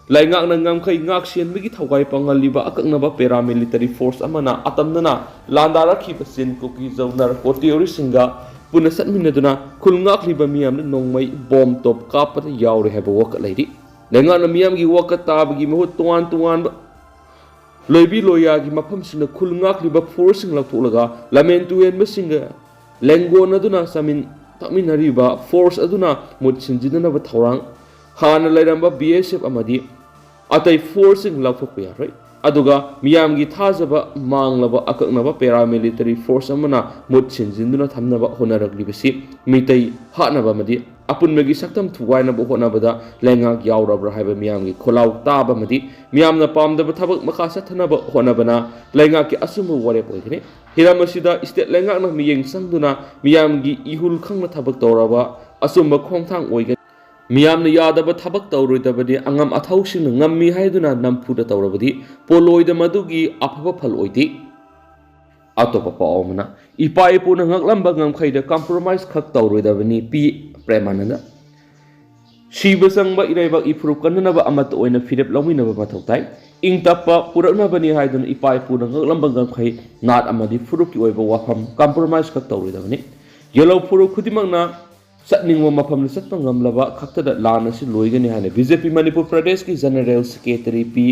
ꯂꯩꯉꯥꯛꯅ ꯉꯝꯈꯩ ꯉꯥꯛ ꯁꯦꯟꯕꯒꯤ ꯊꯧꯒꯥꯏ ꯄꯥꯡꯍꯜꯂꯤꯕ ꯑꯀꯛꯅꯕ paramilitary force ꯑꯃꯅ ꯑꯇꯝꯅꯅ ꯂꯥꯟꯗꯥꯔꯛꯈꯤꯕ ꯆꯤꯟ ꯀꯨꯀꯤ ꯖꯧ ꯅꯥꯔꯀꯣ ꯇꯦꯔꯣꯔꯤꯁꯁꯤꯡꯒ ꯄꯨꯟꯅ ꯆꯠꯃꯤꯟꯅꯗꯨꯅ ꯈꯨꯜ ꯉꯥꯛꯂꯤꯕ ꯃꯤꯌꯥꯝꯅ ꯅꯣꯡꯃꯩ ꯕꯣꯝ ꯇꯣꯞ ꯀꯥꯞꯄꯗ ꯌꯥꯎꯔꯦ ꯍꯥꯏꯕ ꯋꯥꯀꯠ ꯂꯩꯔꯤ꯫ ꯂꯩꯉꯥꯛꯅ ꯃꯤꯌꯥꯝꯒꯤ ꯋꯥꯀꯠ ꯇꯥꯕꯒꯤ ꯃꯍꯨꯠ ꯇꯣꯉꯥꯟ ꯇꯣꯉꯥꯟꯕ ꯂꯣꯏꯕꯤ ꯂꯣꯏꯌꯥꯒꯤ ꯃꯐꯝꯁꯤꯡꯗ ꯈꯨꯜ ꯉꯥꯛꯂꯤꯕ forceꯁꯤꯡ ꯂꯧꯊꯣꯛꯂꯒ ꯂꯃꯦꯟ ꯇꯨꯌꯦꯟꯕꯁꯤꯡꯒ ꯂꯦꯡꯒꯣꯟꯅꯗꯨꯅ ꯆꯥꯃꯤꯟ ꯊꯛꯃꯤꯟꯅꯔꯤꯕ force ꯑꯗꯨꯅ ꯃꯨꯠ ꯁꯤꯟꯖꯤꯟꯅꯅꯕ ꯊꯧꯔꯥꯡ꯫ ꯍꯥꯟꯅ ꯂꯩꯔꯝꯕ B S F ꯑꯃꯗꯤ ꯑꯇꯩ forceꯁꯤꯡ ꯂꯧꯊꯣꯛꯄ ꯌꯥꯔꯣꯏ꯫ ꯑꯗꯨꯒ ꯃꯤꯌꯥꯝꯒꯤ ꯊꯥꯖꯕ ꯃꯥꯡꯂꯕ ꯑꯀꯛꯅꯕ paramilitary force ꯑꯃꯅ ꯃꯨꯠ ꯁꯤꯟꯖꯤꯟꯗꯨꯅ ꯊꯝꯅꯕ ꯍꯣꯠꯅꯔꯛꯂꯤꯕꯁꯤ ꯃꯤꯇꯩ ꯍꯥꯠꯅꯕ ꯑꯃꯗꯤ ꯑꯄꯨꯟꯕꯒꯤ ꯁꯛꯇꯝ ꯊꯨꯒꯥꯏꯅꯕ ꯍꯣꯠꯅꯕꯗ ꯂꯩꯉꯥꯛ ꯌꯥꯎꯔꯕ꯭ꯔꯥ ꯍꯥꯏꯕ ꯃꯤꯌꯥꯝꯒꯤ ꯈꯣꯜꯂꯥꯎ ꯇꯥꯕ ꯑꯃꯗꯤ ꯃꯤꯌꯥꯝꯅ ꯄꯥꯝꯗꯕ ꯊꯕꯛ ꯃꯈꯥ ꯆꯠꯊꯅꯕ ꯍꯣꯠꯅꯕꯅ ꯂꯩꯉꯥꯛꯀꯤ ꯑꯆꯨꯝꯕ ꯋꯥꯔꯦꯞ ꯑꯣꯏꯒꯅꯤ꯫ ꯍꯤꯔꯝ ꯑꯁꯤꯗ state ꯂꯩꯉꯥꯛꯅ ꯃꯤꯠꯌꯦꯡ ꯆꯪꯗꯨꯅ ꯃꯤꯌꯥꯝꯒꯤ ꯏꯍꯨꯜ ꯈꯪꯅ ꯊꯕꯛ ꯇꯧꯔꯕ ꯑꯆꯨꯝꯕ ꯈꯣꯡꯊꯥꯡ ꯑꯣꯏꯒꯅꯤ꯫ ꯃꯤꯌꯥꯝꯅ ꯌꯥꯗꯕ ꯊꯕꯛ ꯇꯧꯔꯣꯏꯗꯕꯅꯤ, ꯑꯉꯝ ꯑꯊꯧꯁꯤꯡꯅ ꯉꯝꯃꯤ ꯍꯥꯏꯗꯨꯅ ꯅꯝꯐꯨꯗ ꯇꯧꯔꯕꯗꯤ ꯄꯣꯂꯣꯏꯗ ꯃꯗꯨꯒꯤ ꯑꯐꯕ ꯐꯜ ꯑꯣꯏꯗꯦ꯫ ꯑꯇꯣꯞꯄ ꯄꯥꯎ ꯑꯃꯅ, ꯏꯄꯥ ꯏꯄꯨꯅ ꯉꯛꯂꯝꯕ ꯉꯝꯈꯩꯗ compromise ꯈꯛ ꯇꯧꯔꯣꯏꯗꯕꯅꯤ, ꯄꯤ ꯄ꯭ꯔꯦꯃꯥꯅꯟꯗ꯫ ꯁꯤꯕ ꯆꯪꯕ ꯏꯔꯩꯕꯥꯛ ꯏꯐꯨꯔꯨꯞ ꯀꯟꯅꯅꯕ ꯑꯃꯠꯇ ꯑꯣꯏꯅ ꯐꯤꯔꯦꯞ ꯂꯧꯃꯤꯟꯅꯕ ꯃꯊꯧ ꯇꯥꯏ꯫ ꯏꯪ ꯇꯞꯄ ꯄꯨꯔꯛꯅꯕꯅꯤ ꯍꯥꯏꯗꯨꯅ ꯏꯄꯥ ꯏꯄꯨꯅ ꯉꯛꯂꯝꯕ ꯉꯝꯈꯩ ꯅꯥꯠ ꯑꯃꯗꯤ ꯐꯨꯔꯨꯞꯀꯤ ꯑꯣꯏꯕ ꯋꯥꯐꯝ compromise ꯈꯛ ꯇꯧꯔꯣꯏꯗꯕꯅꯤ꯫ ꯌꯦꯜꯍꯧ ꯐꯨꯔꯨꯞ ꯈꯨꯗꯤꯡꯃꯛꯅ ꯆꯠꯅꯤꯡꯕ ꯃꯐꯝꯗ ꯆꯠꯄ ꯉꯝꯂꯕ ꯈꯛꯇꯗ ꯂꯥꯟ ꯑꯁꯤ ꯂꯣꯏꯒꯅꯤ ꯍꯥꯏꯅ B J P ꯃꯅꯤꯄꯨꯔ ꯄ꯭ꯔꯗꯦꯁꯀꯤ General Secretary ꯄꯤ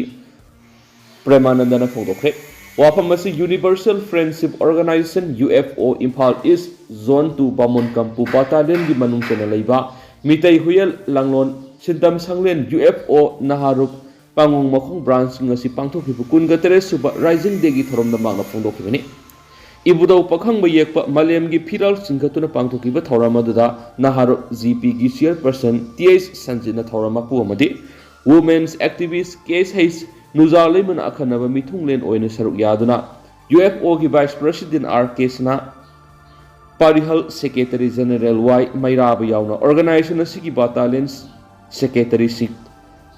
ꯄ꯭ꯔꯦꯃꯥꯅꯟꯗꯅ ꯐꯣꯡꯗꯣꯛꯈ꯭ꯔꯦ꯫ ꯋꯥꯐꯝ ꯑꯁꯤ Universal Friendship Organization, U F O, Imphal East Zone two ꯕꯥꯃꯣꯟ ꯀꯝꯄꯨ battalionꯒꯤ ꯃꯅꯨꯡ ꯆꯟꯅ ꯂꯩꯕ ꯃꯤꯇꯩ ꯍꯨꯌꯦꯜ ꯂꯥꯡꯂꯣꯟ ꯁꯤꯟꯇꯝ ꯁꯪꯂꯦꯟ, U F O, ꯅꯍꯥꯔꯨꯞ ꯄꯥꯡꯒꯣꯡ ꯃꯈꯣꯡ branchꯁꯤꯡ ꯑꯁꯤ ꯄꯥꯡꯊꯣꯛꯈꯤꯕ ꯀꯨꯟꯒ ꯇꯔꯦꯠ ꯁꯨꯕ Rising Dayꯒꯤ ꯊꯧꯔꯝꯗ ꯃꯍꯥꯛꯅ ꯐꯣꯡꯗꯣꯛꯈꯤꯕꯅꯤ꯫ ꯏꯕꯨꯙꯧ ꯄꯥꯈꯪꯕ ꯌꯦꯛꯄ ꯃꯥꯂꯦꯝꯒꯤ ꯐꯤꯔꯥꯜ ꯆꯤꯡꯈꯠꯇꯨꯅ ꯄꯥꯡꯊꯣꯛꯈꯤꯕ ꯊꯧꯔꯝ ꯑꯗꯨꯗ ꯅꯍꯥꯔꯣꯜ G Pꯒꯤ chairperson T H ꯁꯟꯖꯤꯠꯅ ꯊꯧꯔꯝ ꯃꯄꯨ ꯑꯃꯗꯤ women's activist K H ꯅꯨꯖꯥ ꯂꯩꯃꯅ ꯑꯈꯟꯅꯕ ꯃꯤꯊꯨꯡꯂꯦꯟ ꯑꯣꯏꯅ ꯁꯔꯨꯛ ꯌꯥꯗꯨꯅ U F Oꯒꯤ vice president R K ꯁꯅꯥ, ꯄꯥꯔꯤꯍꯜ secretary general Y ꯃꯩꯔꯥꯕ ꯌꯥꯎꯅ organization ꯑꯁꯤꯒꯤ battalion secretaryꯁꯤꯡ,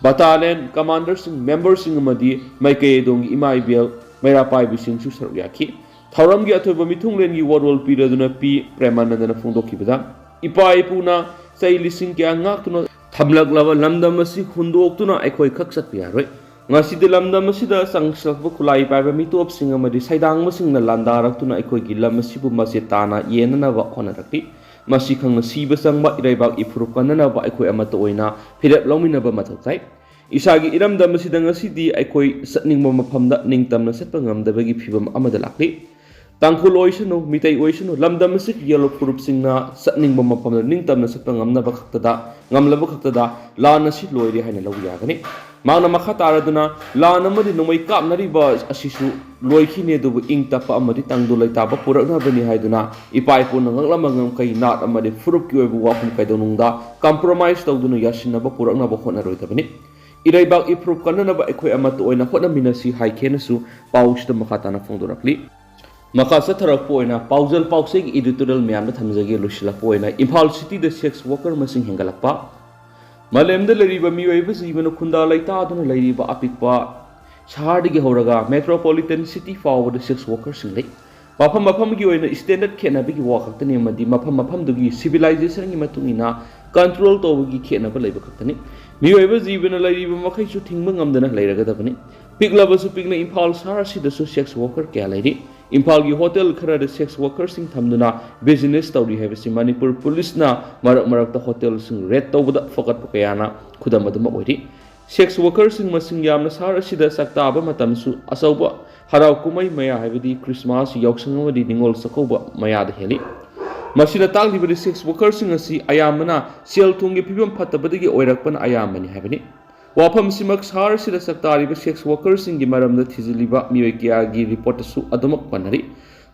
battalion commanderꯁꯤꯡ, memberꯁꯤꯡ ꯑꯃꯗꯤ ꯃꯥꯏꯀꯩ ꯑꯗꯣꯝꯒꯤ ꯏꯃꯥ ꯏꯕꯦꯜ ꯃꯩꯔꯥ ꯄꯥꯏꯕꯤꯁꯤꯡꯁꯨ ꯁꯔꯨꯛ ꯌꯥꯈꯤ꯫ ꯊꯧꯔꯝꯒꯤ ꯑꯊꯣꯏꯕ ꯃꯤꯊꯨꯡꯂꯦꯟꯒꯤ ꯋꯥꯔꯣꯜ ꯄꯤꯔꯗꯨꯅ ꯄꯤ ꯄ꯭ꯔꯦꯃꯥꯅꯟꯗꯅ ꯐꯣꯡꯗꯣꯛꯈꯤꯕꯗ, ꯏꯄꯥ ꯏꯄꯨꯅ ꯆꯍꯤ ꯂꯤꯁꯤꯡ ꯀꯌꯥ ꯉꯥꯛꯇꯨꯅ ꯊꯝꯂꯛꯂꯕ ꯂꯝꯗꯝ ꯑꯁꯤ ꯍꯨꯟꯗꯣꯛꯇꯨꯅ ꯑꯩꯈꯣꯏ ꯈꯛ ꯆꯠꯄ ꯌꯥꯔꯣꯏ꯫ ꯉꯁꯤꯗꯤ ꯂꯝꯗꯝ ꯑꯁꯤꯗ ꯆꯪꯁꯤꯜꯂꯛꯄ ꯈꯨꯠꯂꯥꯏ ꯄꯥꯏꯕ ꯃꯤꯇꯣꯞꯁꯤꯡ ꯑꯃꯗꯤ ꯁꯩꯗꯥꯡꯕꯁꯤꯡꯅ ꯂꯥꯟꯗꯥꯔꯛꯇꯨꯅ ꯑꯩꯈꯣꯏꯒꯤ ꯂꯝ ꯑꯁꯤꯕꯨ ꯃꯆꯦꯠ ꯇꯥꯅ ꯌꯦꯟꯅꯅꯕ ꯍꯣꯠꯅꯔꯛꯂꯤ꯫ ꯃꯁꯤ ꯈꯪꯅ ꯁꯤꯕ ꯆꯪꯕ ꯏꯔꯩꯕꯥꯛ ꯏꯐꯨꯔꯨꯞ ꯀꯟꯅꯅꯕ ꯑꯩꯈꯣꯏ ꯑꯃꯠꯇ ꯑꯣꯏꯅ ꯐꯤꯔꯦꯞ ꯂꯧꯃꯤꯟꯅꯕ ꯃꯊꯧ ꯇꯥꯏ꯫ ꯏꯁꯥꯒꯤ ꯏꯔꯝꯗꯝ ꯑꯁꯤꯗ ꯉꯁꯤꯗꯤ ꯑꯩꯈꯣꯏ ꯆꯠꯅꯤꯡꯕ ꯃꯐꯝꯗ ꯅꯤꯡꯇꯝꯅ ꯆꯠꯄ ꯉꯝꯗꯕꯒꯤ ꯐꯤꯕꯝ ꯑꯃꯗ ꯂꯥꯛꯂꯤ꯫ ꯇꯥꯡꯈꯨꯜ ꯑꯣꯏꯁꯅꯨ, ꯃꯤꯇꯩ ꯑꯣꯏꯁꯅꯨ, ꯂꯝꯗꯝ ꯑꯁꯤꯒꯤ ꯌꯦꯜꯂꯣ ꯐꯨꯔꯨꯞꯁꯤꯡꯅ ꯆꯠꯅꯤꯡꯕ ꯃꯐꯝꯗ ꯅꯤꯡꯇꯝꯅ ꯆꯠꯄ ꯉꯝꯅꯕ ꯈꯛꯇꯗ, ꯉꯝꯂꯕ ꯈꯛꯇꯗ ꯂꯥꯟ ꯑꯁꯤ ꯂꯣꯏꯔꯦ ꯍꯥꯏꯅ ꯂꯧꯕ ꯌꯥꯒꯅꯤ꯫ ꯃꯍꯥꯛꯅ ꯃꯈꯥ ꯇꯥꯔꯗꯨꯅ, ꯂꯥꯟ ꯑꯃꯗꯤ ꯅꯣꯡꯃꯩ ꯀꯥꯞꯅꯔꯤꯕ ꯑꯁꯤꯁꯨ ꯂꯣꯏꯈꯤꯅꯤ, ꯑꯗꯨꯕꯨ ꯏꯪ ꯇꯞꯄ ꯑꯃꯗꯤ ꯇꯪꯗꯨ ꯂꯩꯇꯥꯕ ꯄꯨꯔꯛꯅꯕꯅꯤ ꯍꯥꯏꯗꯨꯅ ꯏꯄꯥ ꯏꯄꯨꯅ ꯉꯛꯂꯝꯕ ꯉꯝꯈꯩ ꯅꯥꯠ ꯑꯃꯗꯤ ꯐꯨꯔꯨꯞꯀꯤ ꯑꯣꯏꯕ ꯋꯥꯐꯝ ꯀꯩꯗꯧꯅꯨꯡꯗ compromise ꯇꯧꯗꯨꯅ ꯌꯥꯁꯤꯟꯅꯕ ꯄꯨꯔꯛꯅꯕ ꯍꯣꯠꯅꯔꯣꯏꯗꯕꯅꯤ꯫ ꯏꯔꯩꯕꯥꯛ ꯏꯐꯨꯔꯨꯞ ꯀꯟꯅꯅꯕ ꯑꯩꯈꯣꯏ ꯑꯃꯠꯇ ꯑꯣꯏꯅ ꯍꯣꯠꯅꯃꯤꯟꯅꯁꯤ ꯍꯥꯏꯈꯦꯅꯁꯨ ꯄꯥꯎꯁꯤꯗ ꯃꯈꯥ ꯇꯥꯅ ꯐꯣꯡꯗꯣꯔꯛꯂꯤ꯫ ꯃꯈꯥ ꯆꯠꯊꯔꯛꯄ ꯑꯣꯏꯅ ꯄꯥꯎꯖꯦꯜ ꯄꯥꯎꯆꯦꯒꯤ editorial ꯃꯌꯥꯝꯗ ꯊꯝꯖꯒꯦ꯫ ꯂꯣꯏꯁꯤꯜꯂꯛꯄ ꯑꯣꯏꯅ ꯏꯝꯐꯥꯜ cityꯗ sex worker ꯃꯁꯤꯡ ꯍꯦꯟꯒꯠꯂꯛꯄ꯫ ꯃꯥꯂꯦꯝꯗ ꯂꯩꯔꯤꯕ ꯃꯤꯑꯣꯏꯕ ꯖꯤꯕꯅ ꯈꯨꯟꯗꯥ ꯂꯩꯇꯥꯗꯨꯅ ꯂꯩꯔꯤꯕ ꯑꯄꯤꯛꯄ ꯁꯍꯔꯗꯒꯤ ꯍꯧꯔꯒ metropolitan city ꯐꯥꯎꯕꯗ sex workerꯁꯤꯡ ꯂꯩ꯫ ꯃꯐꯝ ꯃꯐꯝꯒꯤ ꯑꯣꯏꯅ standard ꯈꯦꯠꯅꯕꯒꯤ ꯋꯥ ꯈꯛꯇꯅꯤ ꯑꯃꯗꯤ ꯃꯐꯝ ꯃꯐꯝꯗꯨꯒꯤ civilizationꯒꯤ ꯃꯇꯨꯡ ꯏꯟꯅ control ꯇꯧꯕꯒꯤ ꯈꯦꯠꯅꯕ ꯂꯩꯕ ꯈꯛꯇꯅꯤ꯫ ꯃꯤꯑꯣꯏꯕ ꯖꯤꯕꯅ ꯂꯩꯔꯤꯕ ꯃꯈꯩꯁꯨ ꯊꯤꯡꯕ ꯉꯝꯗꯅ ꯂꯩꯔꯒꯗꯕꯅꯤ꯫ ꯄꯤꯛꯂꯕꯁꯨ ꯄꯤꯛꯅ ꯏꯝꯐꯥꯜ ꯁꯍꯔ ꯑꯁꯤꯗꯁꯨ sex worker ꯀꯌꯥ ꯂꯩꯔꯤ꯫ ꯏꯝꯐꯥꯜꯒꯤ hotel ꯈꯔꯗ sex workerꯁꯤꯡ ꯊꯝꯗꯨꯅ business ꯇꯧꯔꯤ ꯍꯥꯏꯕꯁꯤ ꯃꯅꯤꯄꯨꯔ ꯄꯨꯂꯤꯁꯅ ꯃꯔꯛ ꯃꯔꯛꯇ hotelꯁꯤꯡ raid ꯇꯧꯕꯗ ꯐꯒꯠꯄ ꯀꯌꯥꯅ ꯈꯨꯗꯝ ꯑꯗꯨꯃꯛ ꯑꯣꯏꯔꯤ꯫ Sex workerꯁꯤꯡ ꯃꯁꯤꯡ ꯌꯥꯝꯅ ꯁꯍꯔ ꯑꯁꯤꯗ ꯁꯛꯇꯥꯕ ꯃꯇꯝꯁꯨ ꯑꯆꯧꯕ ꯍꯔꯥꯎ ꯀꯨꯝꯍꯩ ꯃꯌꯥ ꯍꯥꯏꯕꯗꯤ Christmas, ꯌꯥꯎꯁꯪ ꯑꯃꯗꯤ ꯅꯤꯉꯣꯜ ꯆꯥꯛꯀꯧꯕ ꯃꯌꯥꯗ ꯍꯦꯜꯂꯤ꯫ ꯃꯁꯤꯅ ꯇꯥꯛꯂꯤꯕꯗꯤ sex workerꯁꯤꯡ ꯑꯁꯤ ꯑꯌꯥꯝꯕꯅ ꯁꯦꯜ ꯊꯨꯝꯒꯤ ꯐꯤꯕꯝ ꯐꯠꯇꯕꯗꯒꯤ ꯑꯣꯏꯔꯛꯄꯅ ꯑꯌꯥꯝꯕꯅꯤ ꯍꯥꯏꯕꯅꯤ꯫ ꯋꯥꯐꯝꯁꯤꯃꯛ ꯁꯍꯔ ꯑꯁꯤꯗ ꯁꯛꯇꯥꯔꯤꯕ sex workerꯁꯤꯡꯒꯤ ꯃꯔꯝꯗ ꯊꯤꯖꯤꯜꯂꯤꯕ ꯃꯤꯑꯣꯏ ꯀꯌꯥꯒꯤ reportꯇꯁꯨ ꯑꯗꯨꯃꯛ ꯄꯟꯅꯔꯤ꯫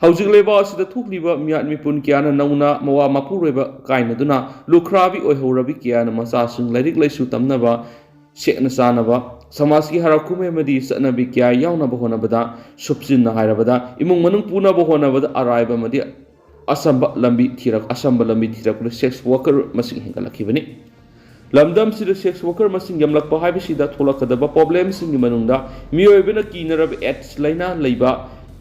ꯍꯧꯖꯤꯛ ꯂꯩꯕꯥꯛ ꯑꯁꯤꯗ ꯊꯣꯛꯂꯤꯕ ꯃꯤꯌꯥꯠ ꯃꯤꯄꯨꯟ ꯀꯌꯥꯅ ꯅꯧꯅ ꯃꯋꯥ ꯃꯄꯨꯔꯣꯏꯕ ꯀꯥꯏꯅꯗꯨꯅ ꯂꯨꯈ꯭ꯔꯥꯕꯤ ꯑꯣꯏꯍꯧꯔꯕꯤ ꯀꯌꯥꯅ ꯃꯆꯥꯁꯤꯡ ꯂꯥꯏꯔꯤꯛ ꯂꯥꯏꯁꯨ ꯇꯝꯅꯕ, ꯁꯦꯠꯅ ꯆꯥꯅꯕ, ꯁꯃꯥꯖꯀꯤ ꯍꯔꯥꯎ ꯀꯨꯝꯍꯩ ꯑꯃꯗꯤ ꯆꯠꯅꯕꯤ ꯀꯌꯥ ꯌꯥꯎꯅꯕ ꯍꯣꯠꯅꯕꯗ, ꯁꯨꯞꯆꯤꯟꯅ ꯍꯥꯏꯔꯕꯗ ꯏꯃꯨꯡ ꯃꯅꯨꯡ ꯄꯨꯅꯕ ꯍꯣꯠꯅꯕꯗ ꯑꯔꯥꯏꯕ ꯑꯃꯗꯤ ꯑꯆꯝꯕ ꯂꯝꯕꯤ ꯊꯤꯔꯛ-, ꯑꯆꯝꯕ ꯂꯝꯕꯤ ꯊꯤꯔꯛꯄꯗ sex worker ꯃꯁꯤꯡ ꯍꯦꯟꯒꯠꯂꯛꯈꯤꯕꯅꯤ꯫ ꯂꯝꯗꯝꯁꯤꯗ sex worker ꯃꯁꯤꯡ ꯌꯥꯝꯂꯛꯄ ꯍꯥꯏꯕꯁꯤꯗ ꯊꯣꯛꯂꯛꯀꯗꯕ problemꯁꯤꯡꯒꯤ ꯃꯅꯨꯡꯗ ꯃꯤꯑꯣꯏꯕꯅ ꯀꯤꯅꯔꯕ AIDS ꯂꯥꯏꯅꯥ ꯂꯩꯕ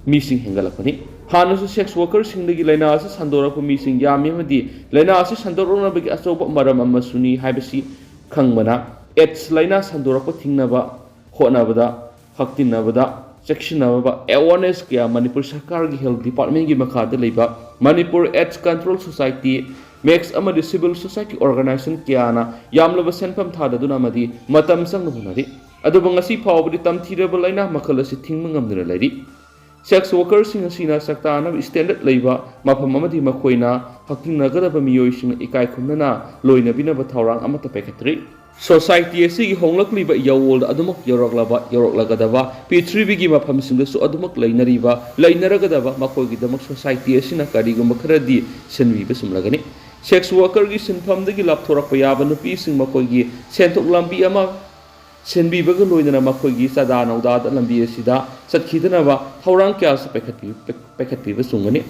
ꯃꯤꯁꯤꯡ ꯍꯦꯟꯒꯠꯂꯛꯄꯅꯤ꯫ ꯍꯥꯟꯅꯁꯨ ꯁꯦꯛꯁ ꯋꯥꯔꯀꯔꯁꯤꯡꯗꯒꯤ ꯂꯥꯏꯅꯥ ꯑꯁꯤ ꯁꯟꯗꯣꯔꯛꯄ ꯃꯤꯁꯤꯡ ꯌꯥꯝꯃꯤ ꯑꯃꯗꯤ ꯂꯥꯏꯅꯥ ꯑꯁꯤ ꯁꯟꯗꯣꯔꯛꯅꯕꯒꯤ ꯑꯆꯧꯕ ꯃꯔꯝ ꯑꯃꯁꯨꯅꯤ ꯍꯥꯏꯕꯁꯤ ꯈꯪꯕꯅ, ꯑꯦꯗꯁ ꯂꯥꯏꯅꯥ ꯁꯟꯗꯣꯔꯛꯄ ꯊꯤꯡꯅꯕ ꯍꯣꯠꯅꯕꯗ ꯍꯛꯇꯤꯟꯅꯕꯗ ꯆꯦꯛꯁꯤꯟꯅꯕ ꯑꯦꯋꯥꯔꯅꯦꯁ ꯀꯌꯥ ꯃꯅꯤꯄꯨꯔ ꯁꯔꯀꯥꯔꯒꯤ ꯍꯦꯜꯊ ꯗꯤꯄꯥꯔꯠꯃꯦꯟꯒꯤ ꯃꯈꯥꯗ ꯂꯩꯕ Manipur ads control society, max ꯑꯃꯗꯤ ꯁꯤꯚꯤꯜ ꯁꯣꯁꯥꯏꯇꯤ ꯑꯣꯔꯒꯅꯥꯏꯖꯦꯁꯟ ꯀꯌꯥꯅ ꯌꯥꯝꯂꯕ ꯁꯦꯟꯐꯝ ꯊꯥꯗꯗꯨꯅ ꯑꯃꯗꯤ ꯃꯇꯝ ꯆꯪꯅ ꯍꯣꯠꯅꯔꯤ꯫ ꯑꯗꯨꯕꯨ ꯉꯁꯤ ꯐꯥꯎꯕꯗꯤ ꯇꯝꯊꯤꯔꯕ ꯂꯥꯏꯅꯥ ꯃꯈꯜ ꯑꯁꯤ ꯊꯤꯡꯕ ꯉꯝꯗꯨꯅ ꯂꯩꯔꯤ꯫ ꯁꯦꯛꯁ ꯋꯥꯔꯀꯔꯁꯤꯡ ꯑꯁꯤꯅ ꯁꯛꯇꯥꯅꯕ ꯁ꯭ꯇꯦꯟꯗꯔꯗ ꯂꯩꯕ ꯃꯐꯝ ꯑꯃꯗꯤ ꯃꯈꯣꯏꯅ ꯍꯛꯊꯦꯡꯅꯒꯗꯕ ꯃꯤꯑꯣꯏꯁꯤꯡꯅ ꯏꯀꯥꯏ ꯈꯨꯝꯅꯅ ꯂꯣꯏꯅꯕꯤꯅꯕ ꯊꯧꯔꯥꯡ ꯑꯃꯠꯇ ꯄꯥꯏꯈꯠꯇ꯭ꯔꯤ꯫ ꯁꯣꯁꯥꯏꯇꯤ ꯑꯁꯤꯒꯤ ꯍꯣꯡꯂꯛꯂꯤꯕ ꯌꯥꯋꯣꯜꯗ ꯑꯗꯨꯃꯛ ꯌꯧꯔꯛꯂꯕ, ꯌꯧꯔꯛꯂꯒꯗꯕ, ꯄ꯭ꯔꯤꯊꯤꯕꯤꯒꯤ ꯃꯐꯝꯁꯤꯡꯗꯁꯨ ꯑꯗꯨꯃꯛ ꯂꯩꯅꯔꯤꯕ, ꯂꯩꯅꯔꯒꯗꯕ ꯃꯈꯣꯏꯒꯤꯗꯃꯛ ꯁꯣꯁꯥꯏꯇꯤ ꯑꯁꯤꯅ ꯀꯔꯤꯒꯨꯝꯕ ꯈꯔꯗꯤ ꯁꯤꯟꯕꯤꯕ ꯆꯨꯝꯂꯒꯅꯤ꯫ ꯁꯦꯛꯁ ꯋꯥꯔꯀꯔꯒꯤ ꯁꯤꯟꯐꯝꯗꯒꯤ ꯂꯥꯞꯊꯣꯔꯛꯄ ꯌꯥꯕ ꯅꯨꯄꯤꯁꯤꯡ ꯃꯈꯣꯏꯒꯤ ꯁꯦꯟꯊꯣꯛ ꯂꯝꯕꯤ ꯑꯃ ꯁꯦꯝꯕꯤꯕꯒ ꯂꯣꯏꯅꯅ ꯃꯈꯣꯏꯒꯤ ꯆꯥꯗꯥ ꯅꯧꯗꯥꯗ ꯂꯝꯕꯤ ꯑꯁꯤꯗ ꯆꯠꯈꯤꯗꯅꯕ ꯊꯧꯔꯥꯡ ꯀꯌꯥꯁꯨ ꯄꯥꯏꯈꯠꯄꯤ-, ꯄꯥꯏꯈꯠꯄꯤꯕ ꯆꯨꯝꯒꯅꯤ꯫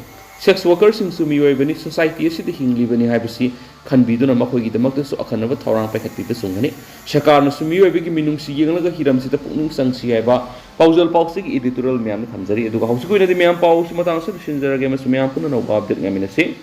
ꯁꯦꯛꯁ ꯋꯥꯔꯀꯔꯁꯤꯡꯁꯨ ꯃꯤꯑꯣꯏꯕꯅꯤ, ꯁꯣꯁꯥꯏꯇꯤ ꯑꯁꯤꯗ ꯍꯤꯡꯂꯤꯕꯅꯤ ꯍꯥꯏꯕꯁꯤ ꯈꯟꯕꯤꯗꯨꯅ ꯃꯈꯣꯏꯒꯤꯗꯃꯛꯇꯁꯨ ꯑꯈꯟꯅꯕ ꯊꯧꯔꯥꯡ ꯄꯥꯏꯈꯠꯄꯤꯕ ꯆꯨꯝꯒꯅꯤ꯫ ꯁꯔꯀꯥꯔꯅꯁꯨ ꯃꯤꯑꯣꯏꯕꯒꯤ ꯃꯤꯅꯨꯡꯁꯤ ꯌꯦꯡꯂꯒ ꯍꯤꯔꯝꯁꯤꯗ ꯄꯨꯛꯅꯤꯡ ꯆꯪꯁꯤ ꯍꯥꯏꯕ ꯄꯥꯎꯖꯦꯜ ꯄꯥꯎꯆꯦꯒꯤ ꯏꯗꯤꯇꯣꯔꯤꯌꯦꯜ ꯃꯌꯥꯝꯅ ꯊꯝꯖꯔꯤ꯫ ꯑꯗꯨꯒ ꯍꯧꯖꯤꯛꯀꯤ ꯑꯣꯏꯅꯗꯤ ꯃꯌꯥꯝ ꯄꯥꯎꯁꯤ ꯃꯇꯥꯡ ꯑꯁꯤꯗ ꯂꯣꯏꯁꯤꯟꯖꯔꯒꯦ ꯑꯃꯁꯨꯡ ꯃꯌꯥꯝ ꯄꯨꯟꯅ ꯑꯅꯧꯕ ꯑꯞꯗꯦꯠ ꯉꯥꯏꯃꯤꯟꯅꯁꯤ꯫